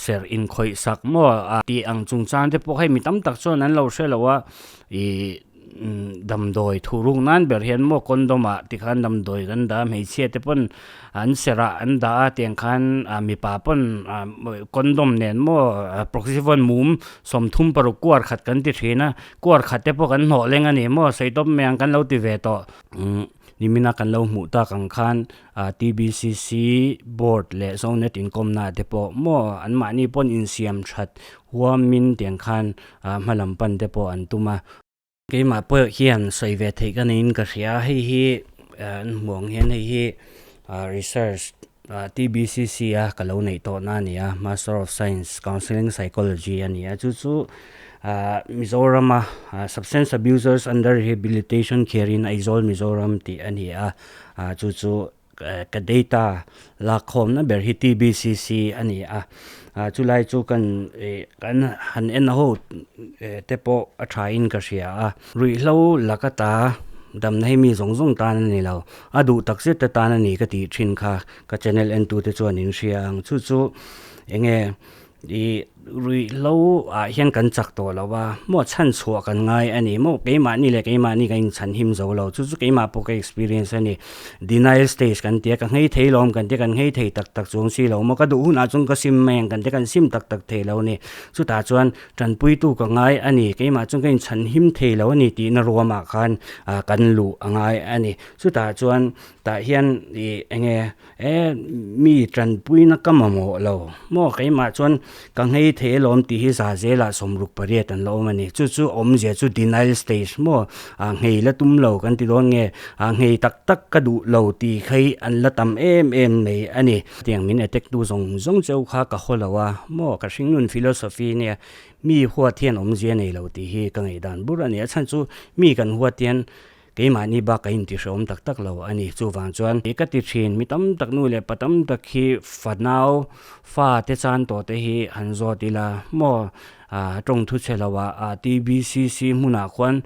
Serh inkhawih sak maw a tih ang chungchang te pawh hei mi tam tak chuan an lo hre lo a, ih damdawi thuhruk nan ber hian maw condom ah tikhan damdawi kan dah a, hmeichhia te pawn an serh ah an dah a tiang khan mipa pawn condom nen maw proxyphone mum 36 kuar khat kan ti thin a, kuar khat te pawh kan hnawh leng a ni maw sawi tawp mai ang kan lo ti ve tawh. Nimina kan lo hmuh tak ang khan TBCC board leh Zonet inkawmna te pawh maw anmahni pawn insiam that huamin tiang khan hmalam pan te pawh an tum a. Keimah pawh hian sawi ve theih ka neiin ka hria a, hei hi an hmuh ang hian hei hi research TBCC a ka lo neih tawhna a ni a, Master of Science Counselling Psychology a ni a, chu chu Mizorama Substance Abusers Under Rehabilitation Care in Aizawl Mizoram tih a ni a, chu chu ka data lakkhawmna ber hi TBCC a ni a, chulai chu kan kan han en ho te pawh a thain ka hria a, ruihhlo laka ta damna hi mi zawng zawng tan a ni lo. A duh tak zet te tan a ni ka tih thin kha ka channel entute chuan in hria ang. Chu chu enge i ruihhlo ah hian kan chak tawh lo a, maw chhan chhuah kan ngai a ni maw keimahni leh keimahni kan inchhan him zo lo. Chu chu keimah pawh ka experience a ni. Denial stage kan tia ka nghei thei lawm kan tia kan nghei thei tak tak chuang si lo maw ka duh hunah chuan ka sim mai ang kan tia kan sim tak tak thei lo a ni. Chutah chuan Tanpuitu ka ngai a ni, keimah chuan ka inchhan him thei lo a ni tihna ruamah khan kan luh a ngai a ni. Chutah chuan tah hian ih eng nge e mi tanpuina ka mamawh lo maw keimah chuan ka nghei thei alawm tih hi za zelah 68 an la awm a ni. Chu chu awmzia chu denial stage maw nghei la tum lo kan ti dawn nge nghei tak tak ka duh lo tih kha hi an la tam em em mai a ni. Tiang min attack tu zawng zawng cheu kha ka haw lo a, maw ka hringnun philosophy nia mi huat hian awmzia nei lo tih hi ka ngaihdan bur a ni. A chhan chu mi kan huat hian keimahni bak ka intihreawm tak tak lo a ni. Chuvang chuan ka ti thin, mi tam tak nu leh pa tam tak hi fanau fa te chan tawh te hi han zawt ila maw tawng thu chhe lo ah TBCC hmunah khuan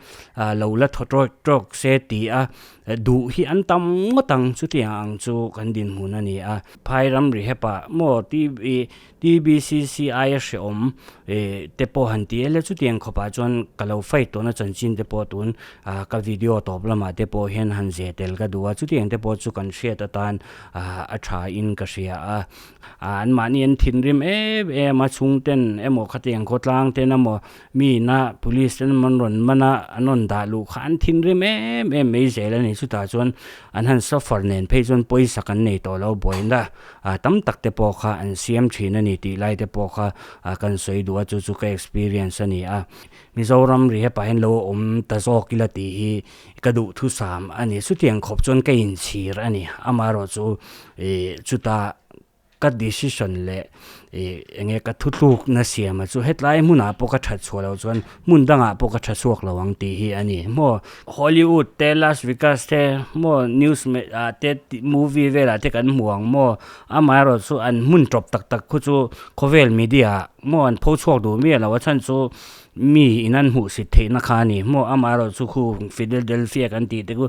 lo la thaw tawk tawk se ti a Duh hi an tam ngawt ang chutiang ang chu kan dinhmun a ni a. Phai ram ri hepa maw TBCC aia hreawm te pawh han ti ela chutiang khawpah chuan ka lo fight tawhna chanchin te pawh tun ka video tawp lamah te pawh hian han zeh tel ka duh a, chutiang te pawh chu kan hriat atan a tha in ka hria a. Anmahni an thinrim em em a chhungten emaw khatiang khawtlang ten emaw Mi ina police ten an rawn man a, an rawn dah luh kha an thinrim em em mai zel a ni. Chutah chuan an han suffer nen phei chuan pawisa kan nei tawh lo buaina tam tak te pawh kha an siam thin a ni tih lai te pawh kha kan sawi duh a, chu chu ka experience a ni a. Mizoram ri hepa hian lo awm ta zawk ila tih hi ka duhthusam a ni. Chutiang khawp chuan ka inchhir a ni. Amaherawhchu ih chutah. Ka decision leh ih enge ka thutlukna siam a chu hetlai hmunah pawh ka that chhuah loh chuan hmun dangah pawh ka tha chhuak lo ang tih hi a ni maw. Hollywood te Las Vegas te maw news ah te movie velah te kan hmu ang maw amaherawh chu an hmun tawp tak tak khu chu khawvel media ah maw an pho chhuak duh miah lo a chhan chu mi in an hmuhsit theihna kha a ni maw amaherawh chu khu Philadelphia kan tih te khu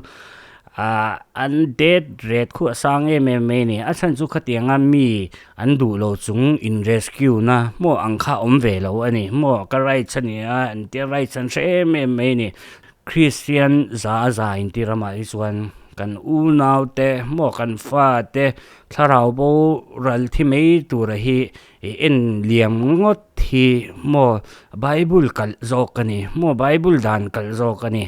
Ahh an death rate khu a sang em em mai a ni. A chhan chu khatianga mi an duh lo chung in rescue na maw ang kha awm ve lo a ni. Maw ka rights a ni a, an tia rights an hre em em mai a ni. Christian za a za inti ramah hi chuan kan unau te maw kan fa te thlarau bo ral thi mai tura hi i en liam ngawt hi maw Bible kalh zawk a ni. Maw Bible dan kalh zawk a ni.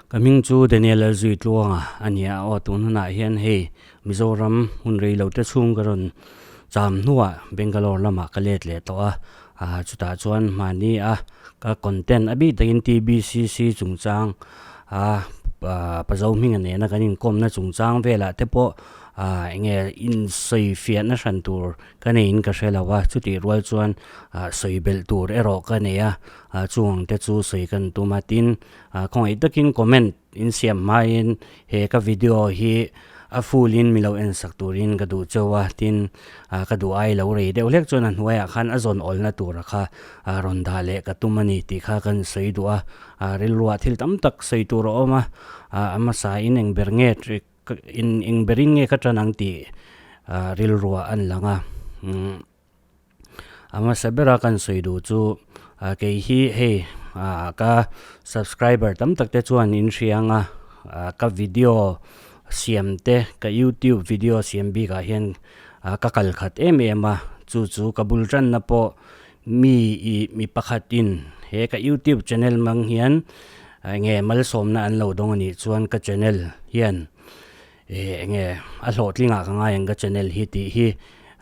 Ka hming chu Daniel Lalzui Tluanga a ni a, aw tun hunah hian hei Mizoram hun rei lo te chhung ka rawn cham hnuah Bangalore lamah ka let leh tawh a, ah chutah chuan mahni a ka content a bik takin TBCC chungchang a Pazo hminga nena kan inkawmna chungchang velah te pawh ah eng nge insawifiahna hran tur Ka neiin ka hre lo a, chutih rual chuan sawi belh tur erawh ka nei a, chung ang te chu sawi kan tum a, tin khawngaih takin comment in siam hmain he ka video hi a full in mi lo en sak turin ka duh cheu a, tin ka duh ai lo rei deuh hlek chuan a hnuaiah khan a zawn awlna tura kha rawn dah leh ka tum a ni tih kha kan sawi duh a, rilruah thil tam tak sawi tur a awm a, a hmasa in eng ber nge trick. in eng berin nge ka tan ang tih rilruah an lang a. A hmasa bera kan sawi duh chu kei hi hei ka subscriber tam tak te chuan in hria ang a ka video siam te ka youtube video siam bikah hian ka kal khat em em a chu chu ka bul tanna pawh mi ih mi pakhatin he ka youtube channel hmang hian eng nge malsawmna an lo dawng a nih chuan ka channel hian ih eng nge a hlawhtlingah ka ngai ang ka channel hi tih hi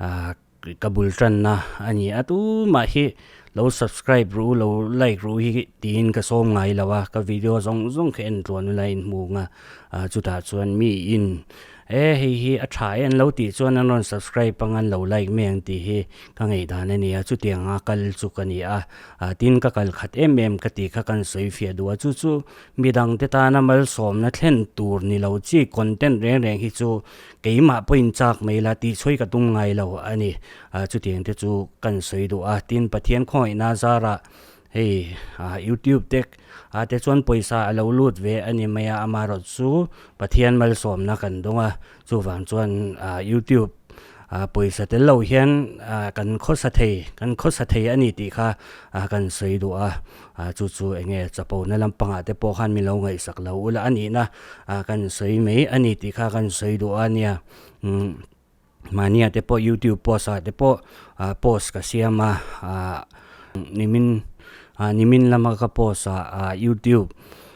ah ka bul tanna a ni a tumah hi lo subscribe ru lo like ru hi tiin ka sawm ngai lo a ka video zawng zawng kha en tluan ula in hmu ang a ah chutah chuan mi in e hei hi a tha e an lo tih chuan an rawn subscribe ang an lo like mai ang tih hi ka ngaihdan a ni a chutiang a kal chu ka ni a ah tin ka kal khat em em ka tih kha kan sawi fiah duh a chu chu midang te tana malsawmna thlen tur ni lo chi content reng reng hi chu keimah pawhin chak mai la tih chhuai ka tum ngai lo a ni ah chutiang te chu kan sawi duh a tin Pathian khawngaihna zarah Hei ah youtube te ah te chuan pawisa a lo lut ve a ni mai a amaherawh chu Pathian malsawmna kan dawng a chuvang chuan ah youtube ah pawisa tel lo hian ah kan khawsa thei kan khawsa thei a ni tih kha ah kan sawi duh a ah chu chu eng nge chapo na lampangah te pawh khan min lo ngaihsak lo ula a nihna ah kan sawi mai a ni tih kha kan sawi duh a nia umm. Mahnia te pawh youtube post ah te pawh ah post ka siam a ah nimin ah nimin lama ka post ah ah youtube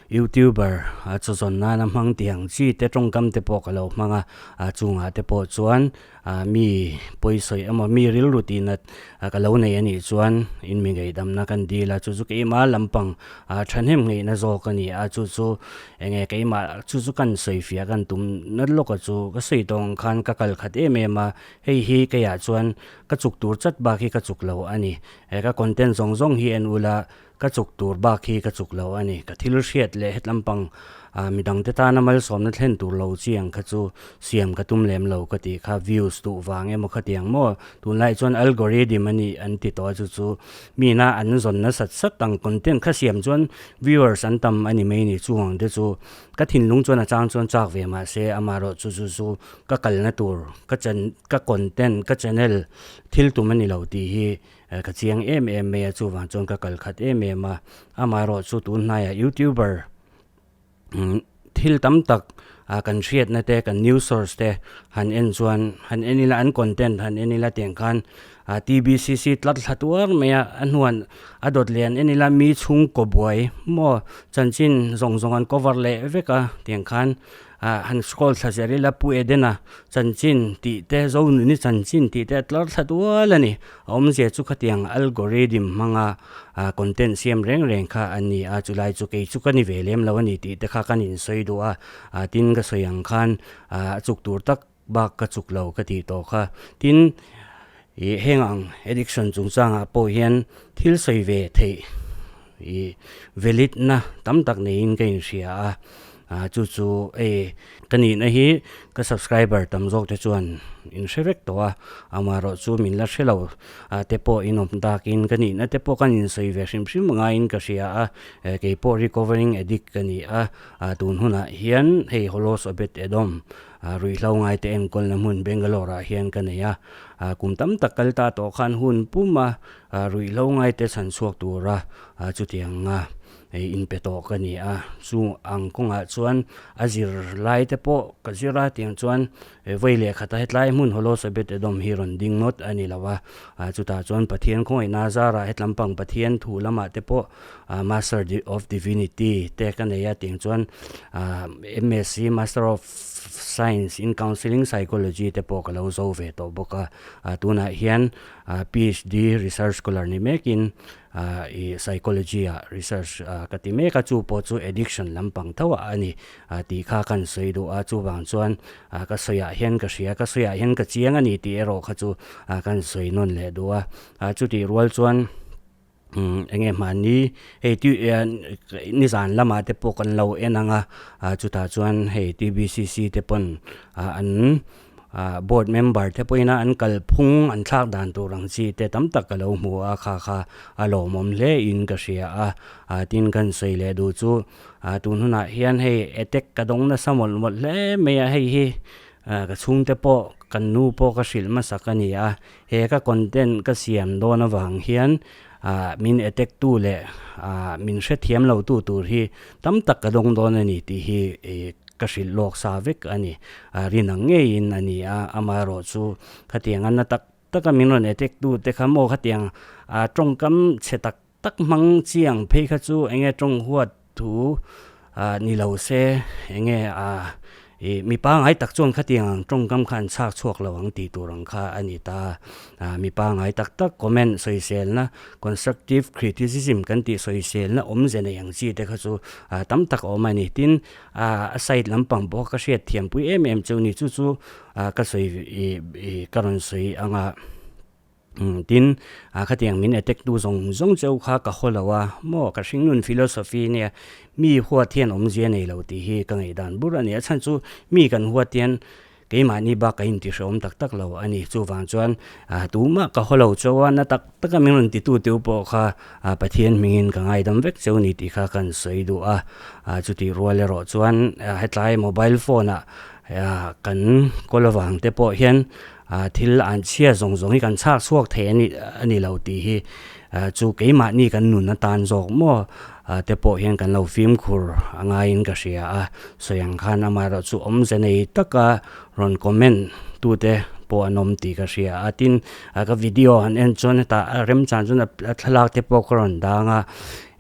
youtuber ah chawzawn nana hmang tih ang chi te tawngkam te pawh ka lo hmang a ah chungah te pawh chuan ah mi pawisawi emaw mi rilru tih nat ah ka lo nei a nih chuan in mi ngeihdamna kan dil a chu chu keimah lampang ah thahnem ngeihna zawk a ni a chu chu Enge keimah chu chu kan sawi fiah kan tum nat lawk a chu ka sawi tawh ang khan ka kal khat em em a, hei hi keiah chuan ka chuk tur chat bak hi ka chuk lo a ni. He ka content zawng zawng hi en ula ka chuk tur bak hi ka chuk lo a ni. Ka thil hriat leh hetlampang ah midangte tana malsawmna thlen tur lo chi ang kha chu siam ka tum lem lo ka tih kha views duh vang emaw khatiang maw tunlai chuan algorithm a nih an ti tawh a chu chu mina an zawn nasat sat ang content kha siam chuan Viewers an tam a ni mai ni chung ang te chu ka thinlung chuan a chang chuan chak ve mah se amaherawh chu chu chu ka kalna tur ka chan ka content ka channel thil tum a ni lo tih hi ka chiang em em mai a chuvang chuan ka kal khat em em a amaherawh chu tun hnaiah youtuber thil tam tak ah kan hriatna te kan news source te han en chuan han en ila an content han en ila tiang khan ah T_B_C_C tlat thla tuar mai a a hnuan a dawt leh an en ila mi chhungkaw buai maw chanchin zawng zawng an cover leh vek a tiang khan ah han scroll thla zel ila Pu Edena chanchin tih te Zonuni chanchin tih te a tlar thla dual a ni a awmzia chu khatiang algorithm hmanga ah content siam reng reng kha a ni a chulai chu kei chu ka ni ve lem lo a ni tih te kha kan insawi duh a ah tin ka sawi ang khan ah a chuk tur tak bak ka chuk lo ka tih tawh kha tin ih heng ang addiction chungchangah pawh hian thil sawi ve theih ih valid na tam tak neiin ka inhria a ah chu chu hei ka nihna hi ka subscriber tam zawk te chuan in hre vek tawh a amaherawh chu min la hre lo ah te pawh in awm takin ka nihna te pawh kan insawi ve hrim hrim ngaiin ka hria a eh kei pawh recovering addict ka ni a ah tun hunah hian hei Holos Obed Edom ah ruihhlo ngaite enkawlna hmun Bangalore ah hian ka nei a ah kum tam tak kal ta tawh khan hun pum a ah ruihhlo ngaite chhan chhuak tura ah chutianga hei inpe tawh ka ni a chu ang kawngah chuan a zir lai te pawh ka zir a tiang chuan vawi leh khata hetlai hmun Holos Obed Edom hi rawn ding ngawt a ni lo a ah chutah chuan Pathian khawngaihna zarah hetlampang Pathian thu lamah te pawh ah Master of Divinity te ka nei a tiang chuan ah MSc Master of Science in Counselling Psychology te pawh ka lo zo ve tawh bawk a ah tunah hian ah PhD Research Scholar ni mekin ah ih psychology ah research ah ka ti mek a chu pawh chu addiction lampang tho ah a ni ah tih kha kan sawi duh a chuvang chuan ah ka sawi ah hian ka hria ka sawi ah hian ka chiang a ni tih erawh kha chu ah kan sawi nawn leh duh a ah chutih rual chuan umm eng nge hmanni hei ti nizan lamah te pawh kan lo en ang a ah chutah chuan hei T_B_C_C te pawn ah an. Ah board member te pawhin a an kalphung an thlak dan tur ang chi te tam tak ka lo hmu a kha kha a lawmawm hle in ka hria a ah tin kan sawi leh duh chu ah tun hunah hian hei attack ka dawng nasa mawlh mawlh hle mai a hei hi ah ka chhungte pawh kan nu pawh ka hrilh hmasak a ni a he ka content ka siam dawn avang hian ah min attack tu leh ah min hrethiam lo tu tur hi tam tak ka dawng dawn a ni tih hi ih ka hrilh lawk sa vek a ni. A rin ang ngeiin a ni a, amaherawh chu khatiang a na tak tak a min rawn attack tu te kha maw khatiang a tawngkam chhe tak tak hmang chiang phei kha chu enge tawng huat thu a ni lo se enge a ih mi pangai tak chuan khatiang ang tawngkam kha an chhak chhuak lo ang tih tur ang kha a ni ta a. Mi pangai tak tak comment sawiselna constructive criticism kan tih sawiselna awmze nei ang chi te kha chu tam tak a awm a ni. Tin, A side lampang pawh ka hriat thiam pui em em chu ni chu chu ka sawi ih ka rawn sawi ang a tin khatiang min attack tu zawng zawng cheu kha ka haw lo a maw ka hringnun philosophy nia mi huat hian awmzia nei lo tih hi ka ngaihdan bur a ni a chhan chu mi kan huat hian Keimahni bak ka intihreawm tak tak lo a ni. Chuvang chuan tumah ka haw lo chauh a, na tak taka min rawn titu teu pawh kha Pathian hmingin ka ngaidam vek cheu ni tih kha kan sawi duh a. Chutih rual erawh chuan hetlai mobile phone ah kan kawl avang te pawh hian thil an chhia zawng zawng hi kan chhak chhuak thei a ni lo tih hi chu keimahni kan nun atan zawk maw te pawh hian kan lo fimkhur a ngaiin ka hria a, sawi ang khan amaherawh chu awmze nei taka rawn comment tute pawh an awm tih ka hria a, tin ka video han en chuan hetah a remchang chuan a thlalak te pawh ka rawn dang a,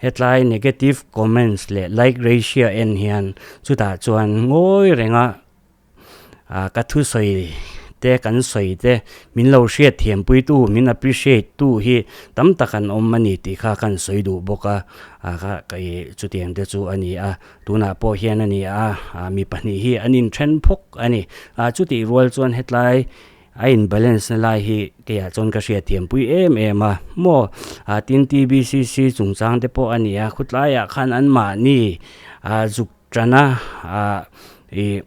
hetlai negative comments leh like ratio en hian chutah chuan ngawi renga Ah ka thusawi te kan sawi te min lo hriat thiam pui tu min appreciate tu hi tam tak an awm a ni tih kha kan sawi duh bawk a ah kha ka ih chutiang te chu a ni a tunah pawh hian a ni a ah mi pahnih hi an inthen phawk a ni ah chutih rual chuan hetlai a in balance na lai hi keiah chuan ka hriat thiam pui em em a maw ah tin T_B_C_C chungchang te pawh a ni a khutlaiah khan anmahni ah zuk Tana ah ih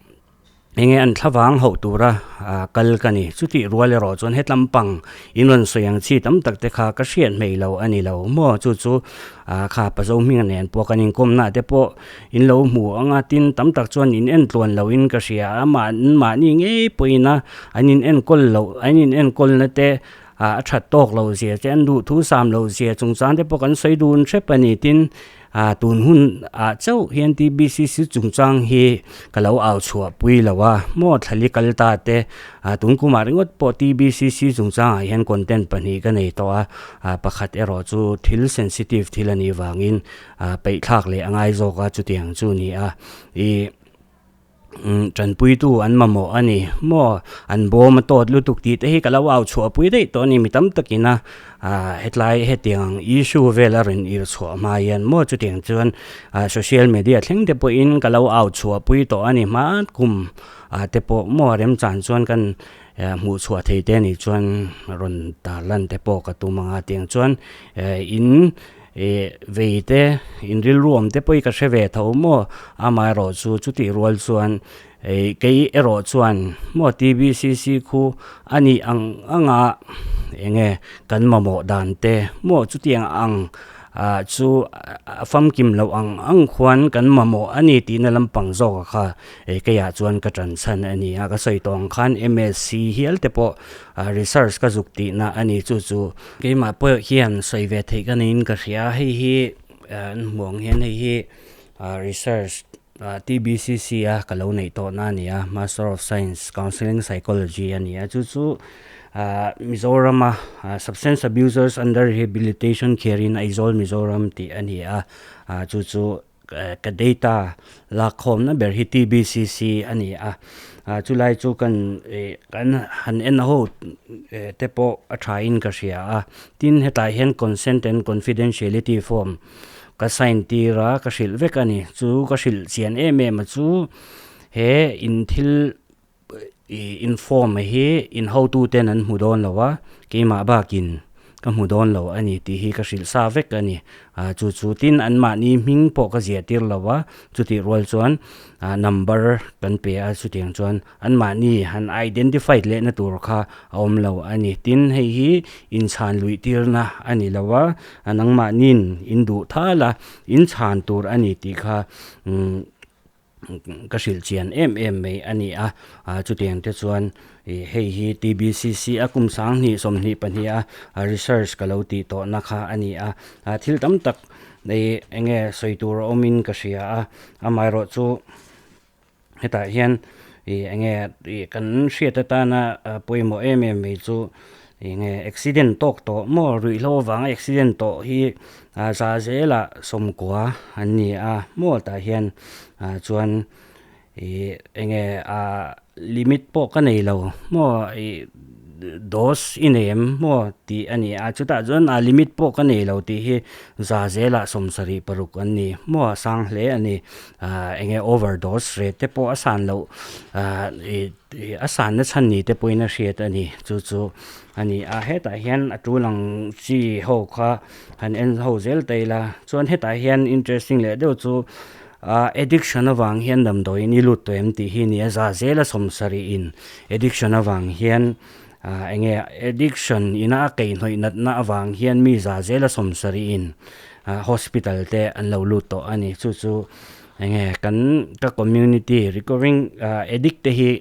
enge an thlavang hauh tura ah kal ka ni. Chutih rual erawh chuan hetlam pang in rawn sawi ang chi tam tak te kha ka hriat hmei lo a ni lo maw. Chu chu ah kha Pazo hminga nen pawh kan inkawmna te pawh in lo hmu ang a, tin tam tak chuan in entluan lo in ka hria a, amah mahni ngei pawhin a an in enkawl loh an in enkawlna te ah a that tawk loh zia che an duh thu sam loh zia chungchang te pawh kan sawi dun hrep a ni. Tin Ah tun hun ah chauh hian TBCC chungchang hi ka lo au chhuah pui lo a, maw thlali kal ta te ah tun kumah ringawt pawh TBCC chungchang ah hian content pahnih ka nei tawh a, ah pakhat erawh chu thil sensitive thil a nih vangin ah peih thlak leh a ngai zawk a chutiang chu a ni a, ih. Tanpuitu an mamawh a ni maw? An bawm a tawt lutuk tih te hi ka lo au chhuah pui daih tawh a ni. Mi tam takin a hetlai hetiang ang issue vel a rawn ir chhuah hma hian maw chutiang chuan social media thleng te pawhin ka lo au chhuah pui tawh a ni. Hma kum ah te pawh maw remchan chuan kan hmuh chhuah thei te anih chuan rawn tarlan te pawh ka tum ang a. Tiang chuan in Ih vei te in rilru awm te pawh hi ka hre ve tho maw? Amaherawh chu chutih rual chuan ih kei erawh chuan maw TBCC khu a nih ang anga eng nge kan mamawh dan te maw chutiang ang ah chu a famkim loh ang ang khuan kan mamawh a ni tihna lampang zawk a kha ih keiah chuan ka tan chhan a ni a ka sawi tawh ang khan MSc hial te pawh research ka zuk tihna a ni chu chu. Keimah pawh hian sawi ve theih ka niin ka hria hei hi an hmuh ang hian hei hi research T_B_C_C a ka lo neih tawh na a ni a master of science counselling psychology a ni a chu chu Mizoram a substance abusers under rehabilitation care in Aizawl Mizoram tih a ni a chu chu. Ka data lakkhawmna ber hi TBCC a ni a, chulai chu kan ih kan han en ho te pawh a tha in ka hria a, tin hetah hian consent and confidentiality form ka sign tir a, ka hrilh vek a ni, chu ka hrilh chian em em a chu he in thil ih in form hi in hotu ten an hmu dawn lo a, keimah bakin. ka hmu dawn lo a ni tih hi ka hrilh sa vek a ni. Ah chu chu tin anmahni hming pawh ka ziah tir lo a, chutih rual chuan ah number kan pe a chutiang chuan anmahni han identified lehna tur kha a awm lo a ni. Tin hei hi inchhan luih tirna a ni lo a, a nangmahniin in duh thal a, inchhan tur a ni tih kha umm ka hrilh chian em em mai a ni a, ah chutiang te chuan ih hei hi TBCC a kum 20 22 a research ka lo tih tawhna kha a ni a, ah thil tam tak ih eng nge sawi tur a awmin ka hria a, amaherawh chu hetah hian ih eng nge ih kan hriat atana pawimawh em em mai chu eng nge accident tawk tawh maw ruihhlo avanga accident tawh hi ah za zelah sawmkua an ni a maw tah hian ah chuan ih eng nge ah limit pawh ka nei lo maw ih dose i nei em maw tih a ni a chutah chuan ah limit pawh ka nei lo tih hi za zelah 76 an ni maw a sang hle a ni ah eng nge overdose rate te pawh a san loh ah ih. Ih a sanna chhan ni te pawhin a hriat a ni chu chu a ni a hetah hian a tul ang chi ho kha han en ho zel ta ila chuan hetah hian interesting leh deuh chu ah addiction avang hian damdawiin i lut tawh em tih hi a ni a za zel a 70 in addiction avang hian ah eng nge addiction ina a keihnawih natna avang hian mi za zel a 70 in ah hospital te an lo lut tawh a ni chu chu. Eng nge kan ka community recovering addict te hi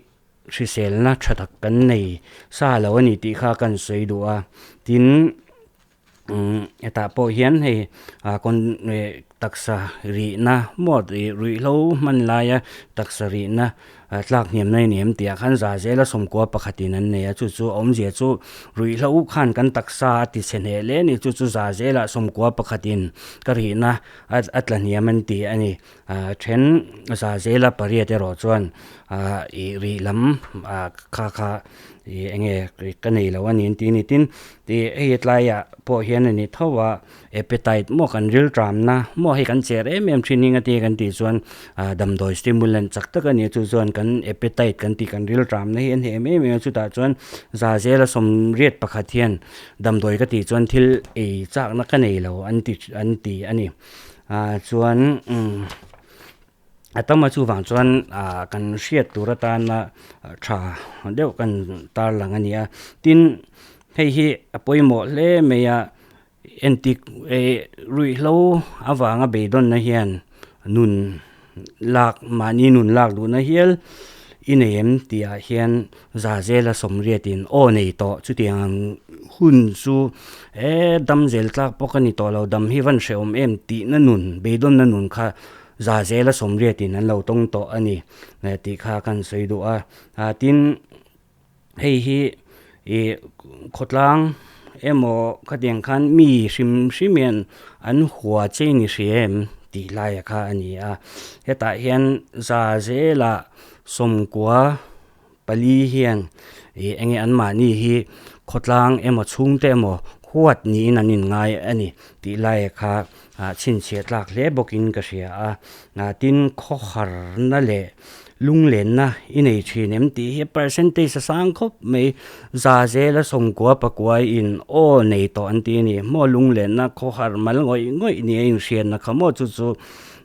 hriselna tha tak kan nei sa lo a ni tih kha kan sawi duh a tin umm hetah pawh hian hei ah kawn eh taksa rihna maw ih ruihhlo hman laia taksa rihna ah tlak hniamna a ni em tih ah khan za zela 11 in an nei a chu chu a awmzia chu ruihhlo khan kan taksa a ti chhe hneh hle a ni chu chu za zela 11 in ka rihna a tla hniam an ti a ni. Ah then za zela pariat erawh chuan ah ih rih lam ah kha kha ih eng nge ka nei lo a ni an ti a ni. Tin ih hei tlaiah pawh hian a ni tho a appetite maw kan rilṭamna maw hei kan cher em em thin hi nga ti kan tih chuan ah damdawi stimulant chak tak a ni a chu chuan kan appetite kan tih kan rilṭamna hi an hem em em a chutah chuan za zela 81 hian Damdawi ka tih chuan thil ei chakna ka nei lo an ti an ti a ni. Ah chuan umm a tama chuvang chuan ah kan hriat tur atana tha deuh kan tarlang a ni a. Tin hei hi a pawimawh hle mai a, entik eh ruihhlo avanga beidawnna hian nun lak mahni nun lak duhna hial i nei em tih ah hian za zela 80 in aw nei tawh chutiang ang hun chu he dam zel tlak pawh ka ni tawh lo dam hi van hrehawm em tihna nun beidawnna nun kha za zela 80 in an lo tawng tawh a ni tih kha kan sawi duh a ah tin. Hei hi ih khawtlang emaw khatiang khan mi hrim hrim hian an hua che ni hria em tih laia kha a ni a hetah hian za zela 94 hian ih eng nge anmahni hi khawtlang emaw chhungte emaw huat niin an inngai a ni tih laia kha ah chhinchhiah tlak hle bawkin ka hria a ah tin khawharna leh lunglenna i nei thin em tih hi percentage a sang khawp mai za zela 99 in aw nei tawh an ti a ni maw lunglenna khawhar mal ngawih ngawih ni a inhriatna kha maw chu chu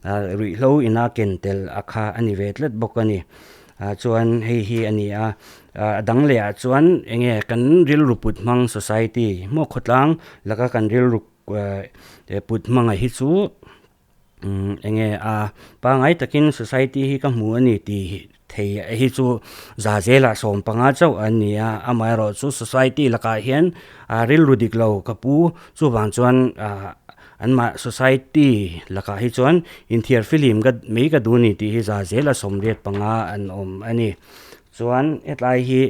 ah ruihhlo ina ken tel a kha a ni ve tlat bawk a ni ah chuan hei hi a ni a ah a dang leh ah chuan eng nge kan rilru put hmang society maw khawtlang laka kan rilru put hmanga hi chu eng nge a pangai takin society hi ka hmu a ni tih thei hi chu za zelah 15 chauh an ni a amaherawh chu society lakah hian a rilru dik lo ka pu chuvang chuan ah anmah society lakah hi chuan inthiar film ka mai ka duh a ni tih hi za zela 85 an awm a ni chuan hetlai hi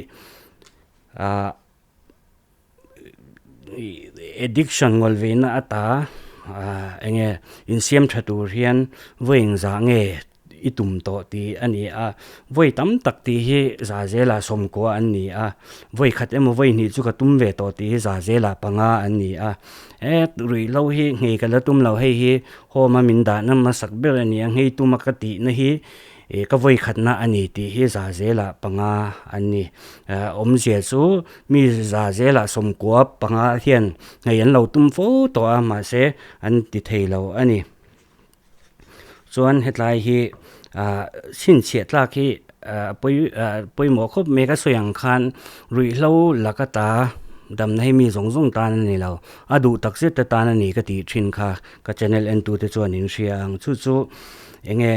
ah. Addiction ngawl veina ata eng nge insiam tha tur hian vawi engzah nge i tum tawh tih a ni a, vawi tam tak tih hi za zela 90 an ni a, vawi khat emaw vawi hnih chu ka tum ve tawh tih hi za zela 5 an ni a, he ruihhlo hi nghei ka la tum lo hei hi home a min dahna hmasak ber a ni a, nghei tuma ka tihna hi. ih ka vawi khatna a ni tih hi za zelah panga an ni. Awmzia chu mi za zelah sawmkua panga hian hei an lo tum fo tawh a mahse an ti thei lo a ni. Chuan hetlai hi ah chhinchhiah tlak hi ah pawi ah pawimawh khawp mai ka sawi ang khan ruihhlo laka ta damna hi mi zawng zawng tan a ni lo a duh tak zet te tan a ni ka tih thin kha ka channel en tu te chuan in hria ang chu chu eng nge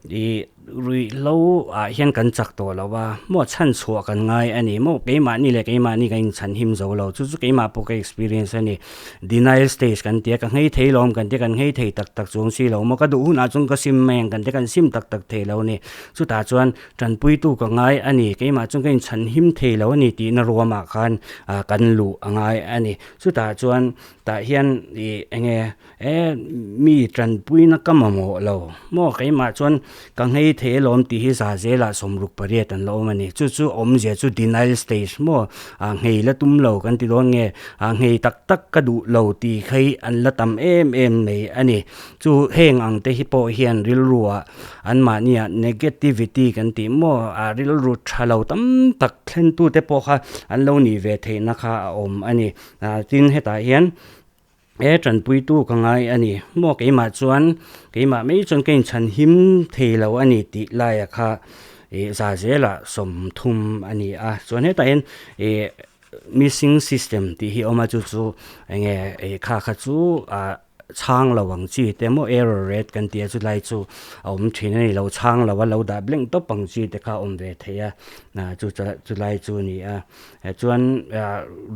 Ih ruihhlo ah hian kan chak tawh lo a, maw chhan chhuah kan ngai a ni maw, keimahni leh keimahni kan inchhan him zo lo, chu chu keimah pawh ka experience a ni, denial stage kan tia ka nghei thei lawm kan tia kan nghei thei tak tak chuang si lo maw, ka duh hunah chuan ka sim mai ang kan tia kan sim tak tak thei lo a ni, chutah chuan tanpuitu ka ngai a ni, keimah chuan ka inchhan him thei lo a ni tihna ruamah khan ah kan luh a ngai a ni, chutah chuan tah hian ih eng nge. E, mi tanpuina ka mamawh lo. Maw keimah chuan ka nghei thei alawm tih hi za zelah 68 an la awm a ni. Chu chu awmzia chu denial stage maw? A nghei la tum lo kan ti dawn nge? A nghei tak tak ka duh lo tih khi an la tam em em mai a ni. Chu heng ang te hi pawh hian rilruah anmahniah negativity kan tih maw? A rilru tha lo tam tak thlentute pawh kha an lo nih ve theihna kha a awm a ni. Tin hetah hian. He tanpuitu ka ngai a ni. Maw keimah chuan keimah mai chuan ka inchhan him thei lo a ni tih laia kha ih za zelah 30 a ni a. Chuan hetah hian ih missing system tih hi a awm a chu chu eng nge ih kha kha chu ah chhang lo ang chi te maw error rate kan tih a chulai chu a awm thin a ni lo chhang lo a lo dah blank tawp ang chi te kha a awm ve thei a chu chulai chu a ni a. Chuan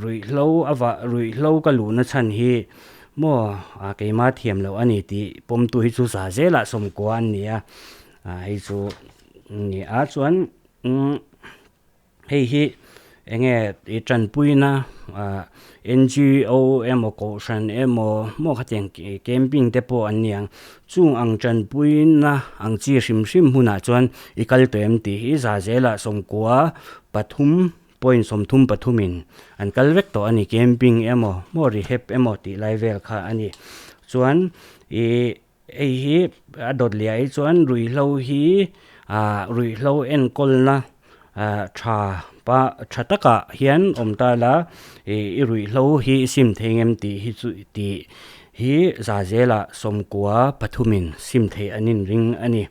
ruihhlo avah ruihhlo ka luhna chhan hi maw keimah thiam loh a ni tih pawmtu hi chu za zelah 90 an ni a, hei chu ni a chuan hei hi eng nge i tanpuina NGO emaw kohhran emaw maw khatiang camping te pawh an ni ang chung ang tanpuina ang chi hrim hrim hunah chuan i kal tawh em tih hi za zelah 93 point 33 in an kal vek tawh a ni camping emaw maw rehab emaw tih lai vel kha a ni chuan ih hei hi a dawt leh ah chuan ruihhlo hi ah ruihhlo enkawlna ah tha pa tha takah hian awm ta la ih i ruihhlo hi i sim thei ngem tih hi chu tih hi za zelah 93 in sim theih an inring a ni.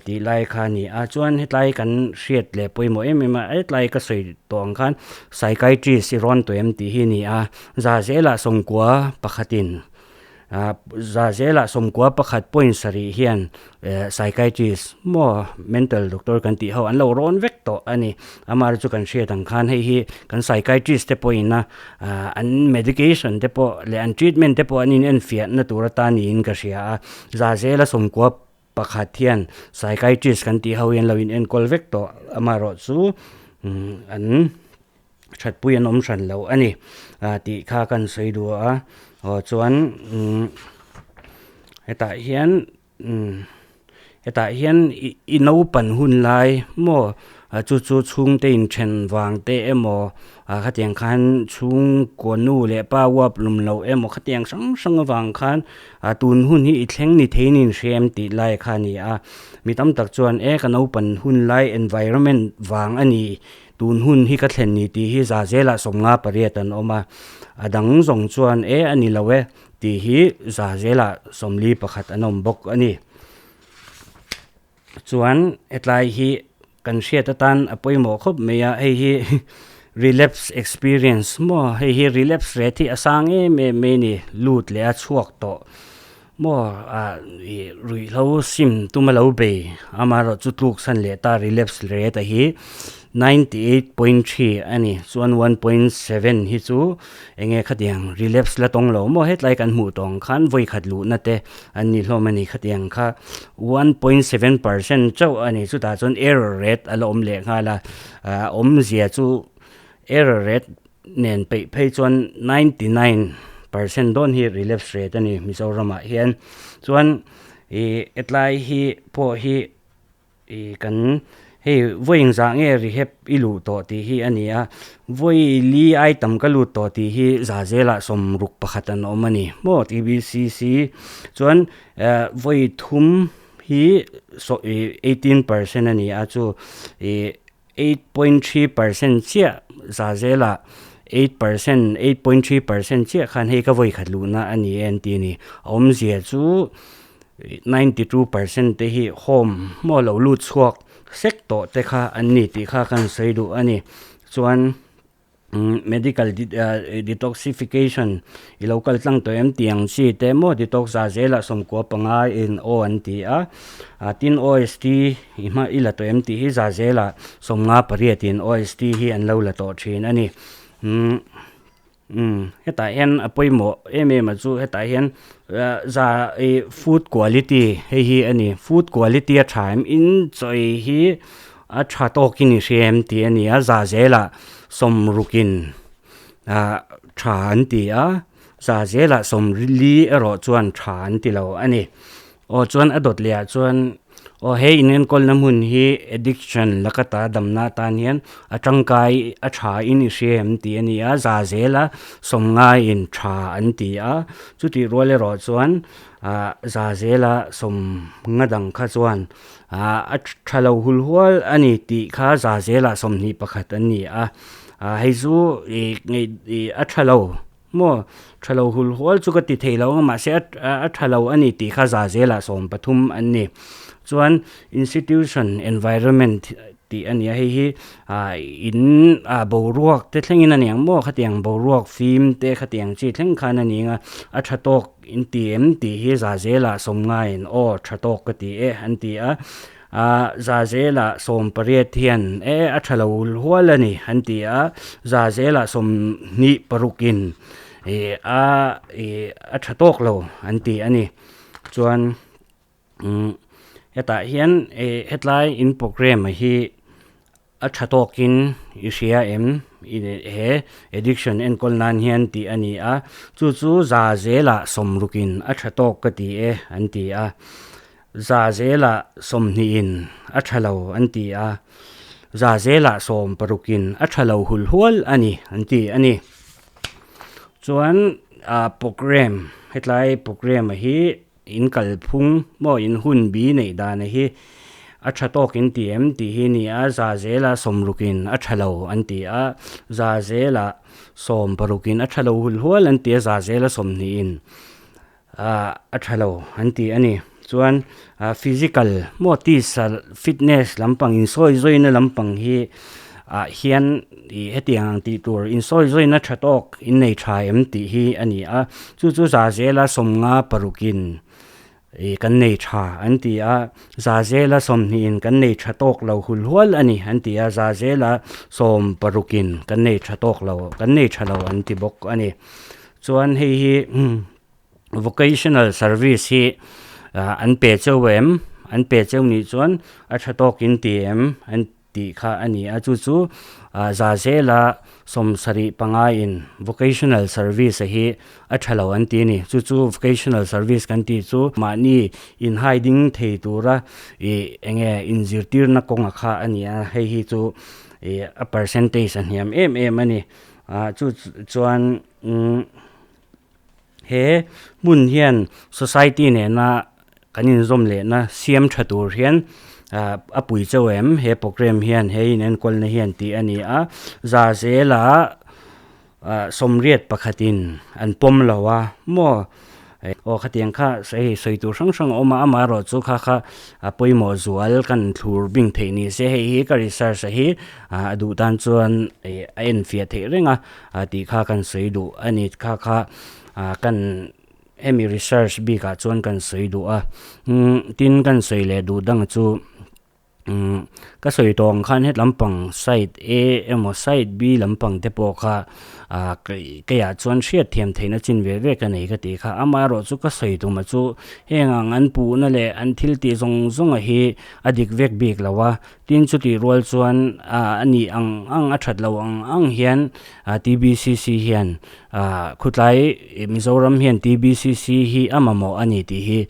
Tih lai kha a ni a, chuan hetlai kan hriat leh pawimawh em em a, hetlai ka sawi tawh ang khan psychiatrist i rawn tawh em tih hi a ni a, za zelah 91 in ah za zelah 91 point sarih hian eh psychiatrist maw mental doctor kan tih ho an lo rawn vek tawh a ni, amaherawhchu chu kan hriat ang khan hei hi kan psychiatrist te pawhin a ah an medication te pawh leh an treatment te pawh an inenfiahna tur atan niin ka hria a, za zela 91 Pakhat hian psychiatrist kan tih ho hian lo in enkawl vek tawh amaherawh chu an thatpui an awm hran lo a ni tih kha kan sawi duh a aw chuan hetah hian hetah hian i naupan hun lai maw chu chu chhungte inthen vang te emaw Ah khatiang khan chhungkaw nu leh pa uap lum loh emaw khatiang hrang hrang avang khan ah tun hun hi i thleng ni thei nin hria em tih lai kha a ni a. Mi tam tak chuan e ka naupan hun lai environment vang a ni tun hun hi ka thlen ni tih hi za zelah 58 an awm a. A dang zawng chuan e a ni lo e tih hi za zelah 41 an awm bawk a ni. Chuan hetlai hi kan hriat atan a pawimawh khawp mai a, hei hi relapse experience maw hei hi relapse rate hi a sang em em mai a ni lut leh a chhuak tawh maw ah ih ruihhlo sim tuma lo bei amaherawh chu tluk san leh ta relapse rate a hi 98.3 a ni chuan 1.7 hi chu eng nge khatiang relapse la tawng lo maw hetlai kan hmuh tawh ang khan vawikhat luhna te an ni hlawm a ni khatiang kha 1.7% chauh a ni chutah chuan error rate a la awm leh nghal a ah awmzia chu error rate nen peih phei chuan 99% dawn hi relapse rate a ni Mizoramah hian chuan ih hetlai hi pawh hi. Ih kan hei vawi engzah nge rehab i luh tawh tih hi a ni a, vawi li ai tam ka lut tawh tih hi za zelah 61 an awm a ni maw TBCC chuan eh vawi thum hi 18% a ni a chu ih 8.3% chiah za zelah 8% 8.3% chiah khan hei ka vawi khat luhna a ni e an ti a ni. A awmzia chu 92% te hi home maw lo lut chhuak sek tawh te kha an ni tih kha kan sawi duh a ni. Chuan Medical detoxification i lo kal tlang tawh em tih ang chi te maw detox ah zelah 95 in aw an ti a, tin OST i hma i la tawh em tih hi za zelah 58 in OST hi an lo la tawh thin a ni. Umm hetah hian a pawimawh em em a chu hetah hian za ih food quality hei hi a ni food quality a tha em in chawi hi a tha tawkin i hria em tih a ni a za zelah sawmrukin ah tha an ti a za zelah sawmli erawh chuan tha an ti lo a ni. Aw chuan a dawt leh ah chuan aw he inenkawlna hmun hi addiction laka ta damna atan hian a tangkai a tha in i hria em tih a ni a, za zela sawmngaiin tha an ti a, chutih rual erawh chuan ah za zela sawmnga dang kha chuan ah a tha lo hul hual a ni tih kha za zela 21 an ni a, ah hei chu ih ngei ih a tha lo. Maw? Tha lo hul hual chu ka ti thei lo ang a, mahse a tha lo a ni tih kha za zelah 13 an ni. Chuan institution environment tih a ni a, hei hi in boruak te thlengin a ni ang maw? Khatiang boruak fim te khatiang chi thleng khan a ni ang a, a tha tawk in ti em tih hi za zelah sawmngaiin aw tha tawk ka ti e an ti a. A za zelah 18 hian e a tha lo hual a ni an ti a, za zelah 26 in ih a ih a tha tawk lo an ti a ni. Chuan umm hetah hian ih hetlai in programme hi a tha tawkin i hria em he addiction enkawl nan hian tih a ni a, chu chu za zelah 60 in a tha tawk ka ti e an ti a. Za zelah 20 in a tha lo an ti a, za zelah 60 in a tha lo hul hual a ni an ti a ni. Chuan ah programme hetlai programme hi in kalphung maw in hun bi neih dan hi a tha tawk in ti em tih hi a ni a, za zelah 60 in a tha lo an ti a, za zelah 60 in a tha lo hul hual an ti a, za zela 20 in. ah a tha lo an ti a ni chuan ah physical maw tisa fitness lampang insawi zawina lampang hi ah hian ih hetiang ang tih tur insawi zawina tha tawk innei tha em tih hi a ni a chu chu za zela 56 in ih kan nei tha an ti a za zela 20 in kan nei tha tawk lo hul hual a ni an ti a za zela 60 in kan nei tha tawk lo kan nei tha lo an ti bawk a ni chuan hei hi. Vocational service hi an pe cheu em? An pe cheu nih chuan a tha tawkin ti em? An tih kha a ni a, chu chu za zela 75 in vocational service a hi a tha lo an ti a ni. Chu chu vocational service kan tih chu mahni inhai ding thei tura ih eng nge inzirtirna kawnga kha a ni a, hei hi chu ih a percentage a hniam em em a ni. Chu chuan umm. He hmun hian society nena kan inzawm lehna siam tha tur hian a pui chauh em he programme hian he inenkawlna hian tih a ni a za zela 81 in an pawm lo a maw aw khatiang kha hei sawi tur hrang hrang a awm a amaherawh chu kha kha a pawimawh zual kan thlur bing theih ni se hei hi ka research a hi a duh tan chuan a enfiah theih reng a. a tih kha kan sawi duh a ni kha kha ah kan hemi research bikah chuan kan sawi duh a umm tin kan sawi leh duh dang chu umm ka sawi tawh ang khan het lampang side A emaw side B lampang te pawh kha ah keiah chuan hriat thiam theihna chin ve ve ka nei ka tih kha amaherawh chu ka sawi tum a chu heng ang an puhna leh an thil tih zawng zawng a hi a dik vek bik lo a. Tin chutih rual chuan a nih ang ang a that lo ang ang hian TBCC hian khutlai Mizoram hian TBCC hi a mamawh a ni tih hi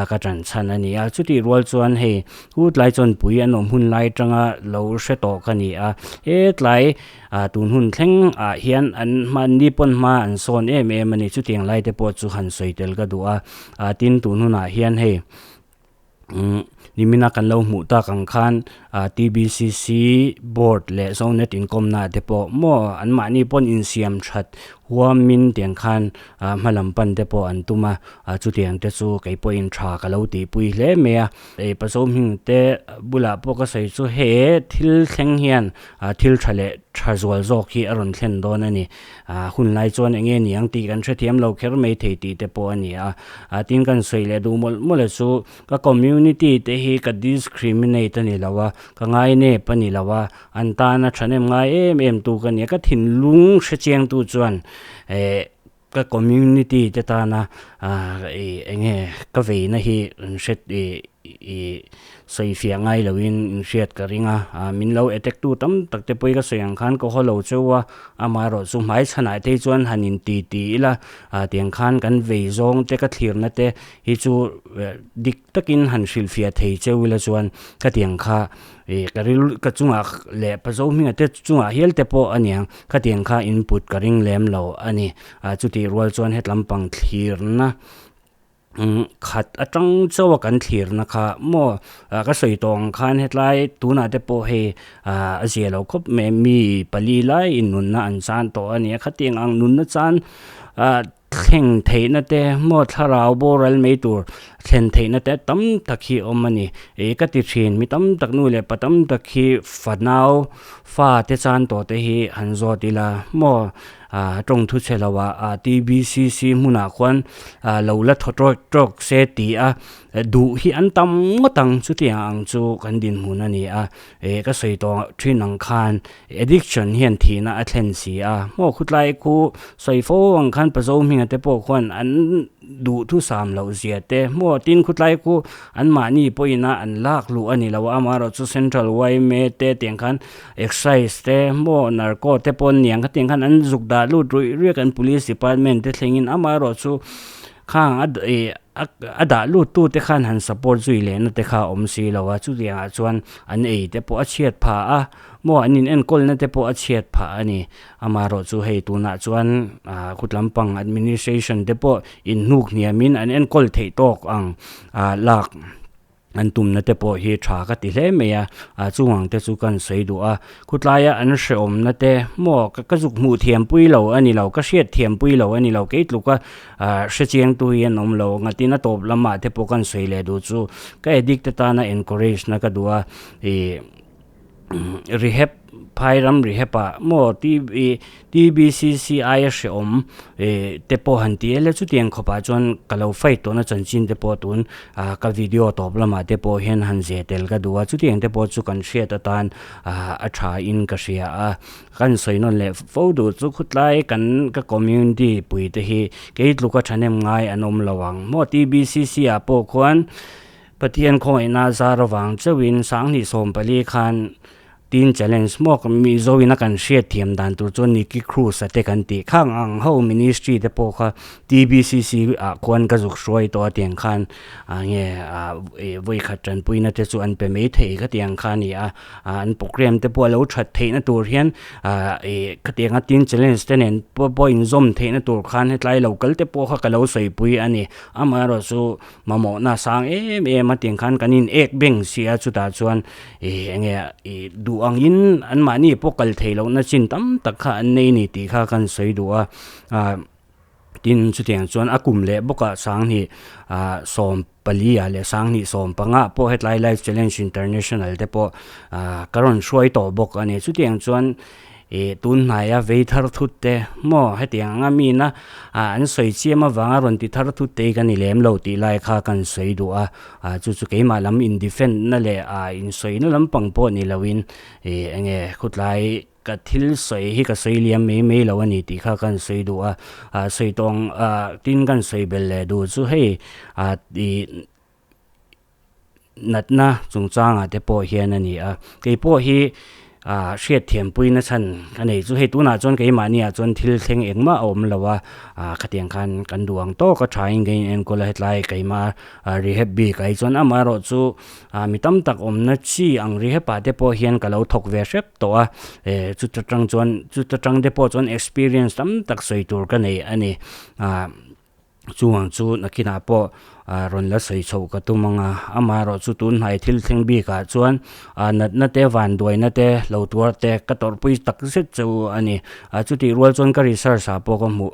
ka tan chhan a ni a. Chutih rual chuan hei hu tlai chawnpui an awm hun lai atanga lo hre tawh ka ni a. He tlai tun hun thleng ah hian an hmanni pawn hma an sawn em em a ni. Chutiang lai te pawh chu han sawi tel ka duh a. Tin tun hunah hian hei. Nimina kan lo hmuh tak ang khan TBCC board leh Zonet inkawmna te pawh maw anmahni pawn insiam that huamin tiang khan hma lam pan te pawh an tum a, chutiang te chu kei pawhin tha ka lo tihpui hle mai a. Ei Pazo hming te bulah pawh ka sawi chu he thil thleng hian thil tha leh tha zual zawk hi a rawn thlen dawn a ni. Hun lai chuan eng nge niang tih kan hrethiam lo kher mai thei tih te pawh a ni a. Tin kan sawi leh duh mawlh mawlh a chu ka community te hi ka discriminate a ni lo a, ka ngainep a ni lo a, an tana thahnem ngai em em tu ka ni a, ka thinlung hrechiangtu chuan eh Ka community te tana ih eng nge ka veina hi an hre ih ih sawi fiah ngai loin in hriat ka ring a, min lo attack tu tam tak te pawh hi ka sawi ang khan ka haw lo cheu a, amaherawh chu hmai chhanah te hi chuan han in ti ti ila tiang khan kan vei zawng te ka thlirna te hi chu dik takin han hrilhfiah thei cheu ila chuan ka tiang kha Ih ka ril ka chungah leh Pazo hminga te chungah hial te pawh a niang khatiang kha input ka ring lem lo a ni. Ah chutih rual chuan hetlam pang thlirna umm khat atang chauh a kan thlirna kha maw ah ka sawi tawh ang khan hetlai tunah te pawh hei ah a zia lo khawp mai mi pali lai in nunna an chan tawh a nia khatiang ang nunna chan ah Thleng theihna te maw thlarau boral mai tur thlen theihna te tam tak hi a awm a ni. Ih ka ti thin, mi tam tak nu leh pa tam tak hi fanau fa te chan tawh te hi han zawt ila maw ah tawng thu chhe lo ah ah TBCC hmunah khuan ah lo la thaw tawk tawk se tih a duh hi an tam ngawt ang chutiang ang chu kan dinhmun a ni a. Ih ka sawi tawh thin ang khan Addiction hian thihna a thlen si a, maw khutlai khu sawi fo ang khan Pazo hminga te pawh khuan an duh thusam loh zia te, maw tin khutlai khu anmahni pawhin a an lak luh a ni lo a, amaherawhchu Central yma te tiang khan Excise te maw Narco te pawh an ni ang khatiang khan an zuk dah lut ruih ruih a kan Police Department te thlengin amaherawhchu khang a ih a dah lut tu te khan han support zui lehna te kha a awm si lo a, chutiangah chuan an ei te pawh a chhiat phah a. Maw an in enkawlna te pawh a chhiat phah a ni. Amaherawh chu hei tunah chuan ah khut lampang administration te pawh in hnuk hniamin an enkawl theih tawk ang ah lak an tumna te pawh hi tha ka ti hle mai a, ah chungang te chu kan sawi duh a. Khutlaia an hrehawmna te maw ka zuk hmuh thiam pui lo a ni lo, ka hriat thiam pui lo a ni lo, kei tluka ah hrechiang tu hi an awm lo. Ngatin a tawp lamah te pawh kan sawi leh duh chu ka addict te tana encourage na ka duh a ih. Rehab phai ram rehab ah maw TBCC aia hrehawm ih te pawh han ti ila chutiang khawpah chuan ka lo fight tawhna chanchin te pawh tun ah ka video tawp lamah te pawh hian han zeh tel ka duh a chutiang te pawh chu kan hriat atan ah a tha in ka hria a kan sawi nawn leh fo duh chu khutlai kan ka community pui te hi kei tluka thahnem ngai an awm lo ang maw TBCC ah pawh khuan. Pathian khawngaihna zar avang chauhin 2014 khan Teen Challenge hmawk Mizo ina kan hriat thiam dan tur chuan Nicky Cruz a te kan tih khang ang ho ministry te pawh kha TBCC ah khuan ka zuk hruai tawh a tiang khan ah nge ah vawikhat tanpuina te chu an pe mai thei ka tiang kha a ni a an program te pawh a lo that theihna tur hian ah ih khatianga Teen Challenge te nen pawh pawh inzawm theihna tur khan hetlai lo kal te pawh kha ka lo sawipui a ni amaherawhchu Mamawhna sang em em a tiang khan kan in ek beng si a chutah chuan ih eng nge ih duh angin anmahni pawh kal theih lohna chin tam tak kha an nei ni tih kha kan sawi duh a ah tin chutiang chuan a kum leh bawkah sanghnih ah 14 ah leh 2015 ah pawh hetlai life challenge international te pawh ah ka rawn hruai tawh bawk a ni chutiang chuan. Ih tun hnaia vei thar thut te maw hetiang anga mina ah an sawi chiam avanga rawn ti thar thut te hi ka ni lem lo tih lai kha kan sawi duh a, ah chu chu keimah lam in defend na leh ah in sawi na lampang pawh ni lo in ih enge khutlai ka thil sawi hi ka sawi liam mai mai lo a ni tih kha kan sawi duh a, ah sawi tawng ah tin kan sawi belh leh duh chu hei ah ih. Natna chungchangah te pawh hian a ni a, kei pawh hi ah hriatthiampui na chhan a nei chu hei tunah chuan keimahni ah chuan thil thleng engmah a awm lo a, ah khatiang khan kan duh ang tawk a tha in ka inenkawl a hetlai keimah rehab bik ah hi chuan amaherawh chu ah mi tam tak awmna chi ang rehab ah te pawh hian ka lo thawk ve hrep tawh a, eh chuta tang chuan chuta tang te pawh chuan experience tam tak sawi tur ka nei a ni ah. Chuvang chu nakinah pawh rawn la sawi chhoh ka tum ang a, amaherawhchu tun hnai thil thleng bikah chuan natna te vanduaina te lo tuar te ka tawrhpui tak zet che u a ni. Chutih rual chuan ka research ah pawh ka hmuh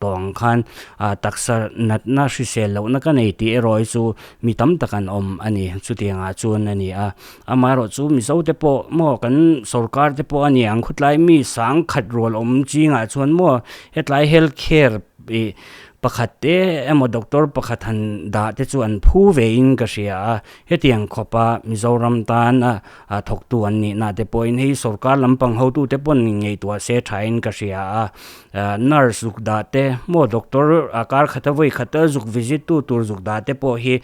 tawh ang khan taksa natna hrisel lohna ka nei tih erawh hi chu mi tam tak an awm a ni, chutiangah chuan a ni a. Amaherawhchu Mizo te pawh maw kan sorkar te pawh a ni ang khawtlai mi sang khat rual awm chingah chuan maw hetlai health care Ih pakhat te emaw doctor pakhat han dah te chu an phu ve in ka hria a, hetiang khawpa Mizoram tan a thawktu an nih na te pawhin hei sorkar lampang hotu te pawn ngaihtuah se tha in ka hria a, nurse zuk dah te maw doctor a kar khata vawi khata zuk visit tu tur zuk dah te pawh hi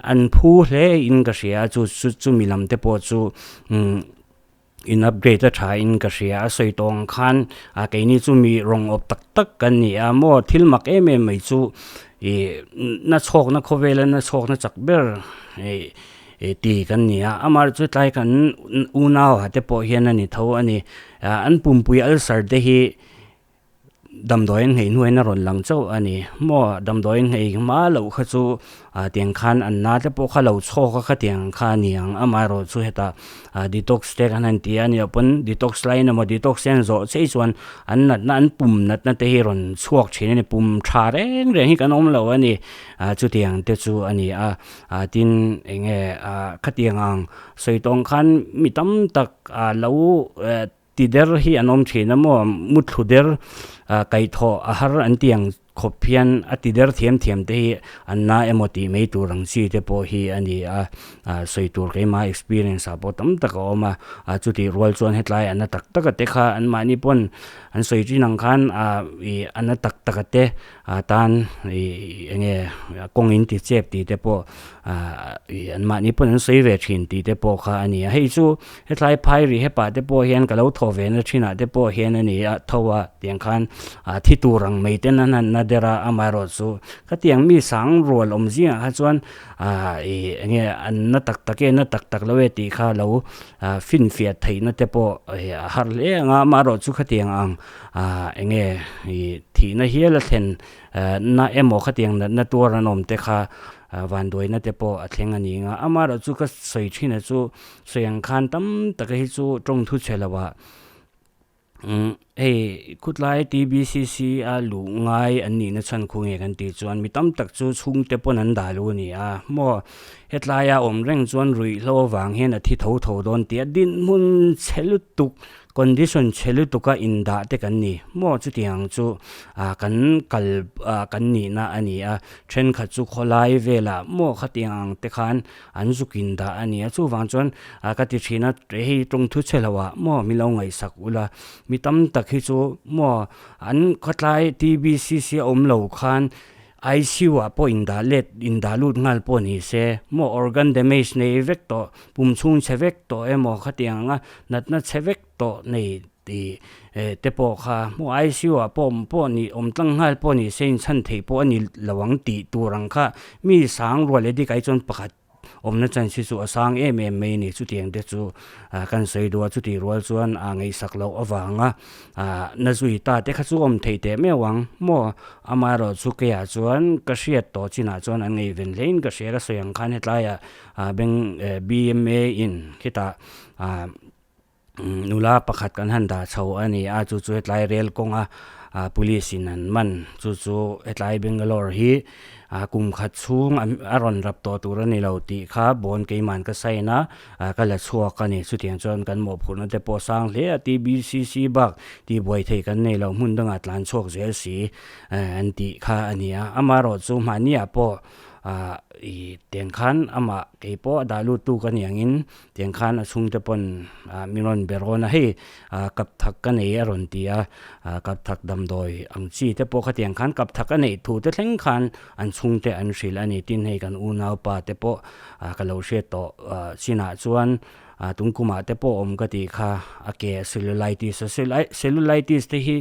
an phu hle in ka hria a, chu chumi lam te pawh chu umm. In upgrade a tha in ka hria a sawi tawh ang khan a keini chu mi rawng awp tak tak kan ni a maw thil mak em em mai chu ih na chhawkna khawvela na chhawkna chak ber ih ih ti kan ni a amah chu tlai kan unau ah te pawh hian a ni tho a ni an pumpui ulcer te hi. Damdawiin nghei hnuaiin a rawn lang chauh a ni. Maw damdawiin nghei hma loh kha chu ah tiang khan an na te pawh kha lo chhawk a khatiang kha a ni ang. Amaherawh chu hetah ah detox te kan han ti a nih pawn detox laiin emaw detox te an zawh chei chuan an natna an pum natna te hi rawn chhuak thin a ni. Pum tha reng reng hi kan awm lo a ni. Ah chutiang te chu a ni a. Ah tin eng nge ah khatiang ang sawi tawng khan mi tam tak ah lo eh. Ti der hi an awm thin a maw? Muthlu der kaihthawh a har an ti ang khawp hian a ti der thiam thiam te hi an na emaw tih mai tur ang chi te pawh hi a ni a, sawi tur keimah experience ah pawh tam tak a awm a, chutih rual chuan hetlai a na tak tak a te kha anmahni pawn an sawi thin ang khan ih a na tak tak a te tan ih eng nge kawng in ti chep tih te pawh ih anmahni pawn an sawi ve thin tih te pawh kha a ni a, hei chu Hetlai phai ri hepa te pawh hian ka lo thaw ve na thinah te pawh hian a ni a, tho a tiang khan ah thi tur ang mai ten an han na der a, amaherawh chu khatiang mi sang rual awm zingah kha chuan ah ih eng nge an na tak tak e na tak tak lo e tih kha lo ah finfiah theihna te pawh ih a har hle ang a, amaherawh chu khatiang ang ah eng nge ih thihna hial a thlen na emaw khatiang natna tuar an awm te kha vanduaina te pawh a thleng a ni ang a, amaherawh chu ka sawi thin a chu. Sawi ang khan tam taka hi chu tawng thu chhe lo ah umm hei khutlai T_B_C_C a luh ngai an nih na chhan khu nge kan tih chuan mi tam tak chu chhungte pawn an dah luh a ni a maw hetlai a awm reng chuan ruihhlo avang hian a thi tho tho dawn tih a dinhmun chhe lutuk Condition chhe lutuka indah te kan ni maw chutiang chu ah kan kal ah kan nihna a ni a, thenkhat chu khawlai velah maw khatiang ang te khan an zuk indah a ni a, chuvang chuan ah ka ti thin a hei tawng thu chhe lo ah maw min lo ngaihsak ula, mi tam tak hi chu maw an khawtlai T_B_C_C a awm lo khan ICU ah pawh indah let indah lut nghal pawh ni se maw organ damage nei vek tawh pum chhung chhe vek tawh emaw khatiang anga natna chhe vek tawh nei tih te pawh kha maw ICU ah pawh awm pawh ni awm tlang nghal pawh ni se inchhan theih pawh a ni lo ang tih tur ang kha mi sang rual leh dikai chuan pakhat awmna chance hi chu a sang em em mai a ni. Chutiang te chu kan sawi duh a, chutih rual chuan a ngaihsak loh avanga na zui ta te kha chu awm theih teh meuh ang maw? Amaherawh chu keiah chuan ka hriat tawh chinah chuan an ngaihven hlein ka hria ka sawi ang khan hetlaiah beng B_M_A in khitah Nula pakhat kan han dah chho a ni a, chu chu hetlai rel kawnga police in an man chu chu hetlai Bangalore hi kum khat chhung a rawn rap tawh tur a ni lo tih kha bond keiman ka sign a, ka la chhuak a ni. Chutiang chuan kan mawhphurhna te pawh sang hle a, T_B_C_C bak tihbuai theih kan nei lo hmun dangah tlan chhuak zel si an tih kha a ni a, amaherawhchu mahniah pawh ih tiang khan amah keipawh a dah lut tu ka ni angin Tiang khan a chhungte pawn min rawn be rawn a, hei kap thak ka nei a rawn ti a, kap thak damdawi ang chi te pawh khatiang khan kap thak a neih thu te thleng khan an chhungte an hrilh a ni. Tin hei kan unaupa te pawh ka lo hriat tawh chinah chuan tungkumah te pawh awm ka tih kha a ke cellulitis a, cellulitis te hi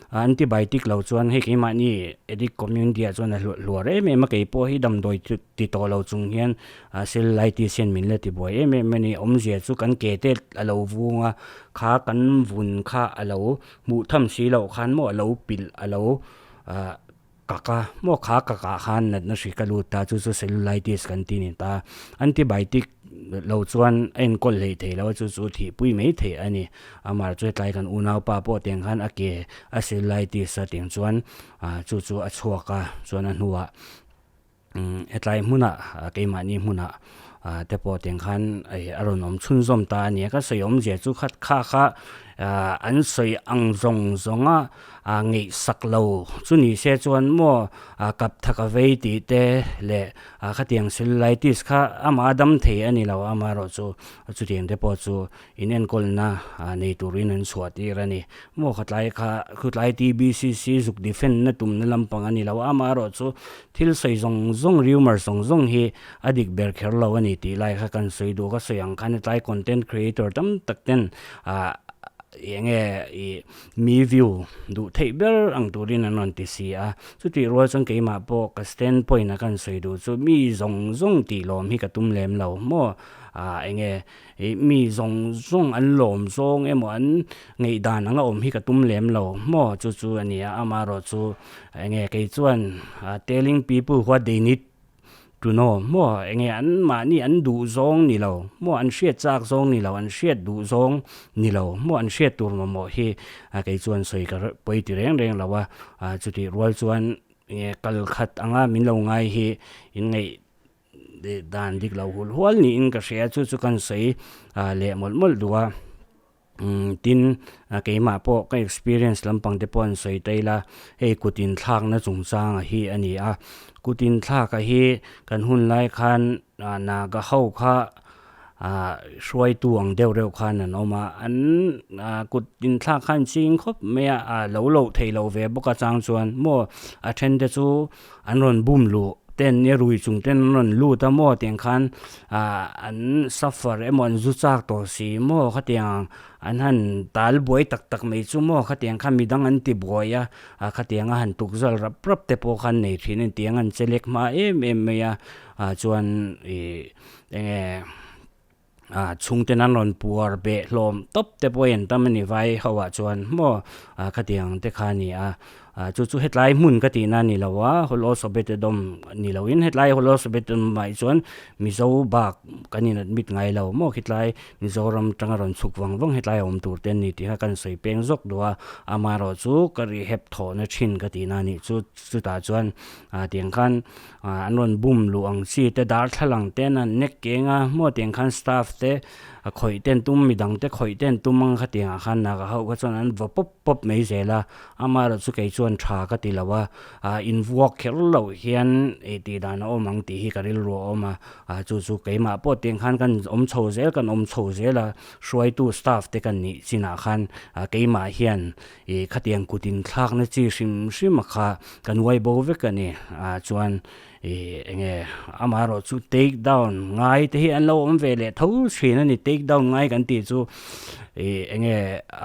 antibiotic lo chuan hei keimahni addict community ah chuan a hluar em em a, keipawh hi damdawi ti tawh lo chung hian A cellulitis hian min la ti buai em em a ni. Awmzia chu kan ke te a lo vung a, kha kan vun kha a lo hmuh tham si loh khan maw a lo pilh a lo ah kak a, maw kha kak ah khan natna hri ka lut ta, chu chu cellulitis kan ti ni ta. Antibiotic lo chuan a enkawl hlei thei lo a, chu chu thihpui mai theih a ni. Amah chu hetlai kan unaupa pawh tiang khan a ke a cellulitis a tiang chuan ah chu chu a chhuak a, chuan a hnuah Hetlai hmunah keimahni hmunah te pawh tiang khan a rawn awm chhunzawm ta a ni a, ka sawi awmzia chu kha kha kha an sawi ang zawng zawnga ngaihsak lo chu ni se chuan maw kap thak a vei tih te leh khatiang cellulitis kha amah a dam thei a ni lo amaherawh chu chutiang te pawh chu in enkawlna nei turin an chhuah tir a ni. Maw khatlai kha khutlai TBCC zuk defend na tumna lampang a ni lo a, amaherawh chu thil sawi zawng zawng rumour zawng zawng hi a dik ber kher lo a ni tih lai kha kan sawi duh ka sawi ang khan hetlai content creator tam tak ten ah eng nge ih mi view duh theih ber ang turin an rawn ti si a, chutih rual chuan keimah pawh ka stand point a kan sawi duh chu mi zawng zawng tih lawm hi ka tum lem lo maw ah eng nge Ih mi zawng zawng an lawm zawng emaw an ngaihdan anga awm hi ka tum lem lo maw chu chu a nia amaherawh chu enge kei chuan telling people what they need to know maw enge an mahni an duh zawng ni lo maw an hriat chak zawng ni lo an hriat duh zawng ni lo maw an hriat tur mamawh hi kei chuan sawi ka pawi ti reng reng lo a chutih rual chuan enge kal khat anga min lo ngai hi in ngaih dan dik lo hul hual niin ka hria chu chu kan sawi leh mawlh mawlh duh a tin keimah pawh ka experience lampang te pawh an sawi ta ila hei kut inthlakna chungchang hi a ni a kut inthlak a hi kan hun lai khan naga ho kha hruaitu ang deuh reuh khan an awm a an kut inthlak khan ching khawp mai a lo loh theih loh ve bawk a chang chuan maw a then te chu an rawn bum luh ten nia rui chung ten an rawn lut a maw tiang khan ah an suffer emaw an zu chak tawh si maw khatiang an han tal buai tak tak mai chu maw khatiang khan midang an ti buai a ah khatiang a han tuk zal rap rap te pawh khan nei thin a ni tiang an che lek hma em em mai a ah chuan ih eng nge ah chhungten an rawn puar beh hlawm tawp te pawh a en tam a ni vai ho ah chuan maw ah khatiang te kha a ni a ah chu chu hetlai hmun ka tihna a ni lo a Holosobetedom ni lo in hetlai Holosobetedom ah hi chuan Mizo bak kan in admit ngai lo maw khitlai Mizoram tanga rawn chhuk vang vang hetlai a awm tur te an ni tih kha kan sawi peng zawk duh a amaherawh chu ka rehab thawhna thin ka tihna a nih chu chutah chuan ah tiang khan ah an rawn bum luh ang chi te darthlalang te an han nek keng a maw tiang khan staff te a khawih te an tum midang te khawih te an tum ang khatiang ah khan naga ho kha chuan an vaw pawp pawp mai zel a amaherawh chu kei chuan tha ka ti lo a ah invuak kher loh hian ih tih dan a awm ang tih hi ka rilru a awm a ah chu chu keimah pawh tiang khan kan awm chho zel kan awm chho zel a hruaitu staff te kan nih chinah khan ah keimah hian Ih khatiang kut inthlakna chi hrim hrim a kha kan uai bo vek a ni ah chuan ih enge amaherawh chu take down ngai te hi an lo awm ve leh tho thin a ni take down ngai kan tih chu ih enge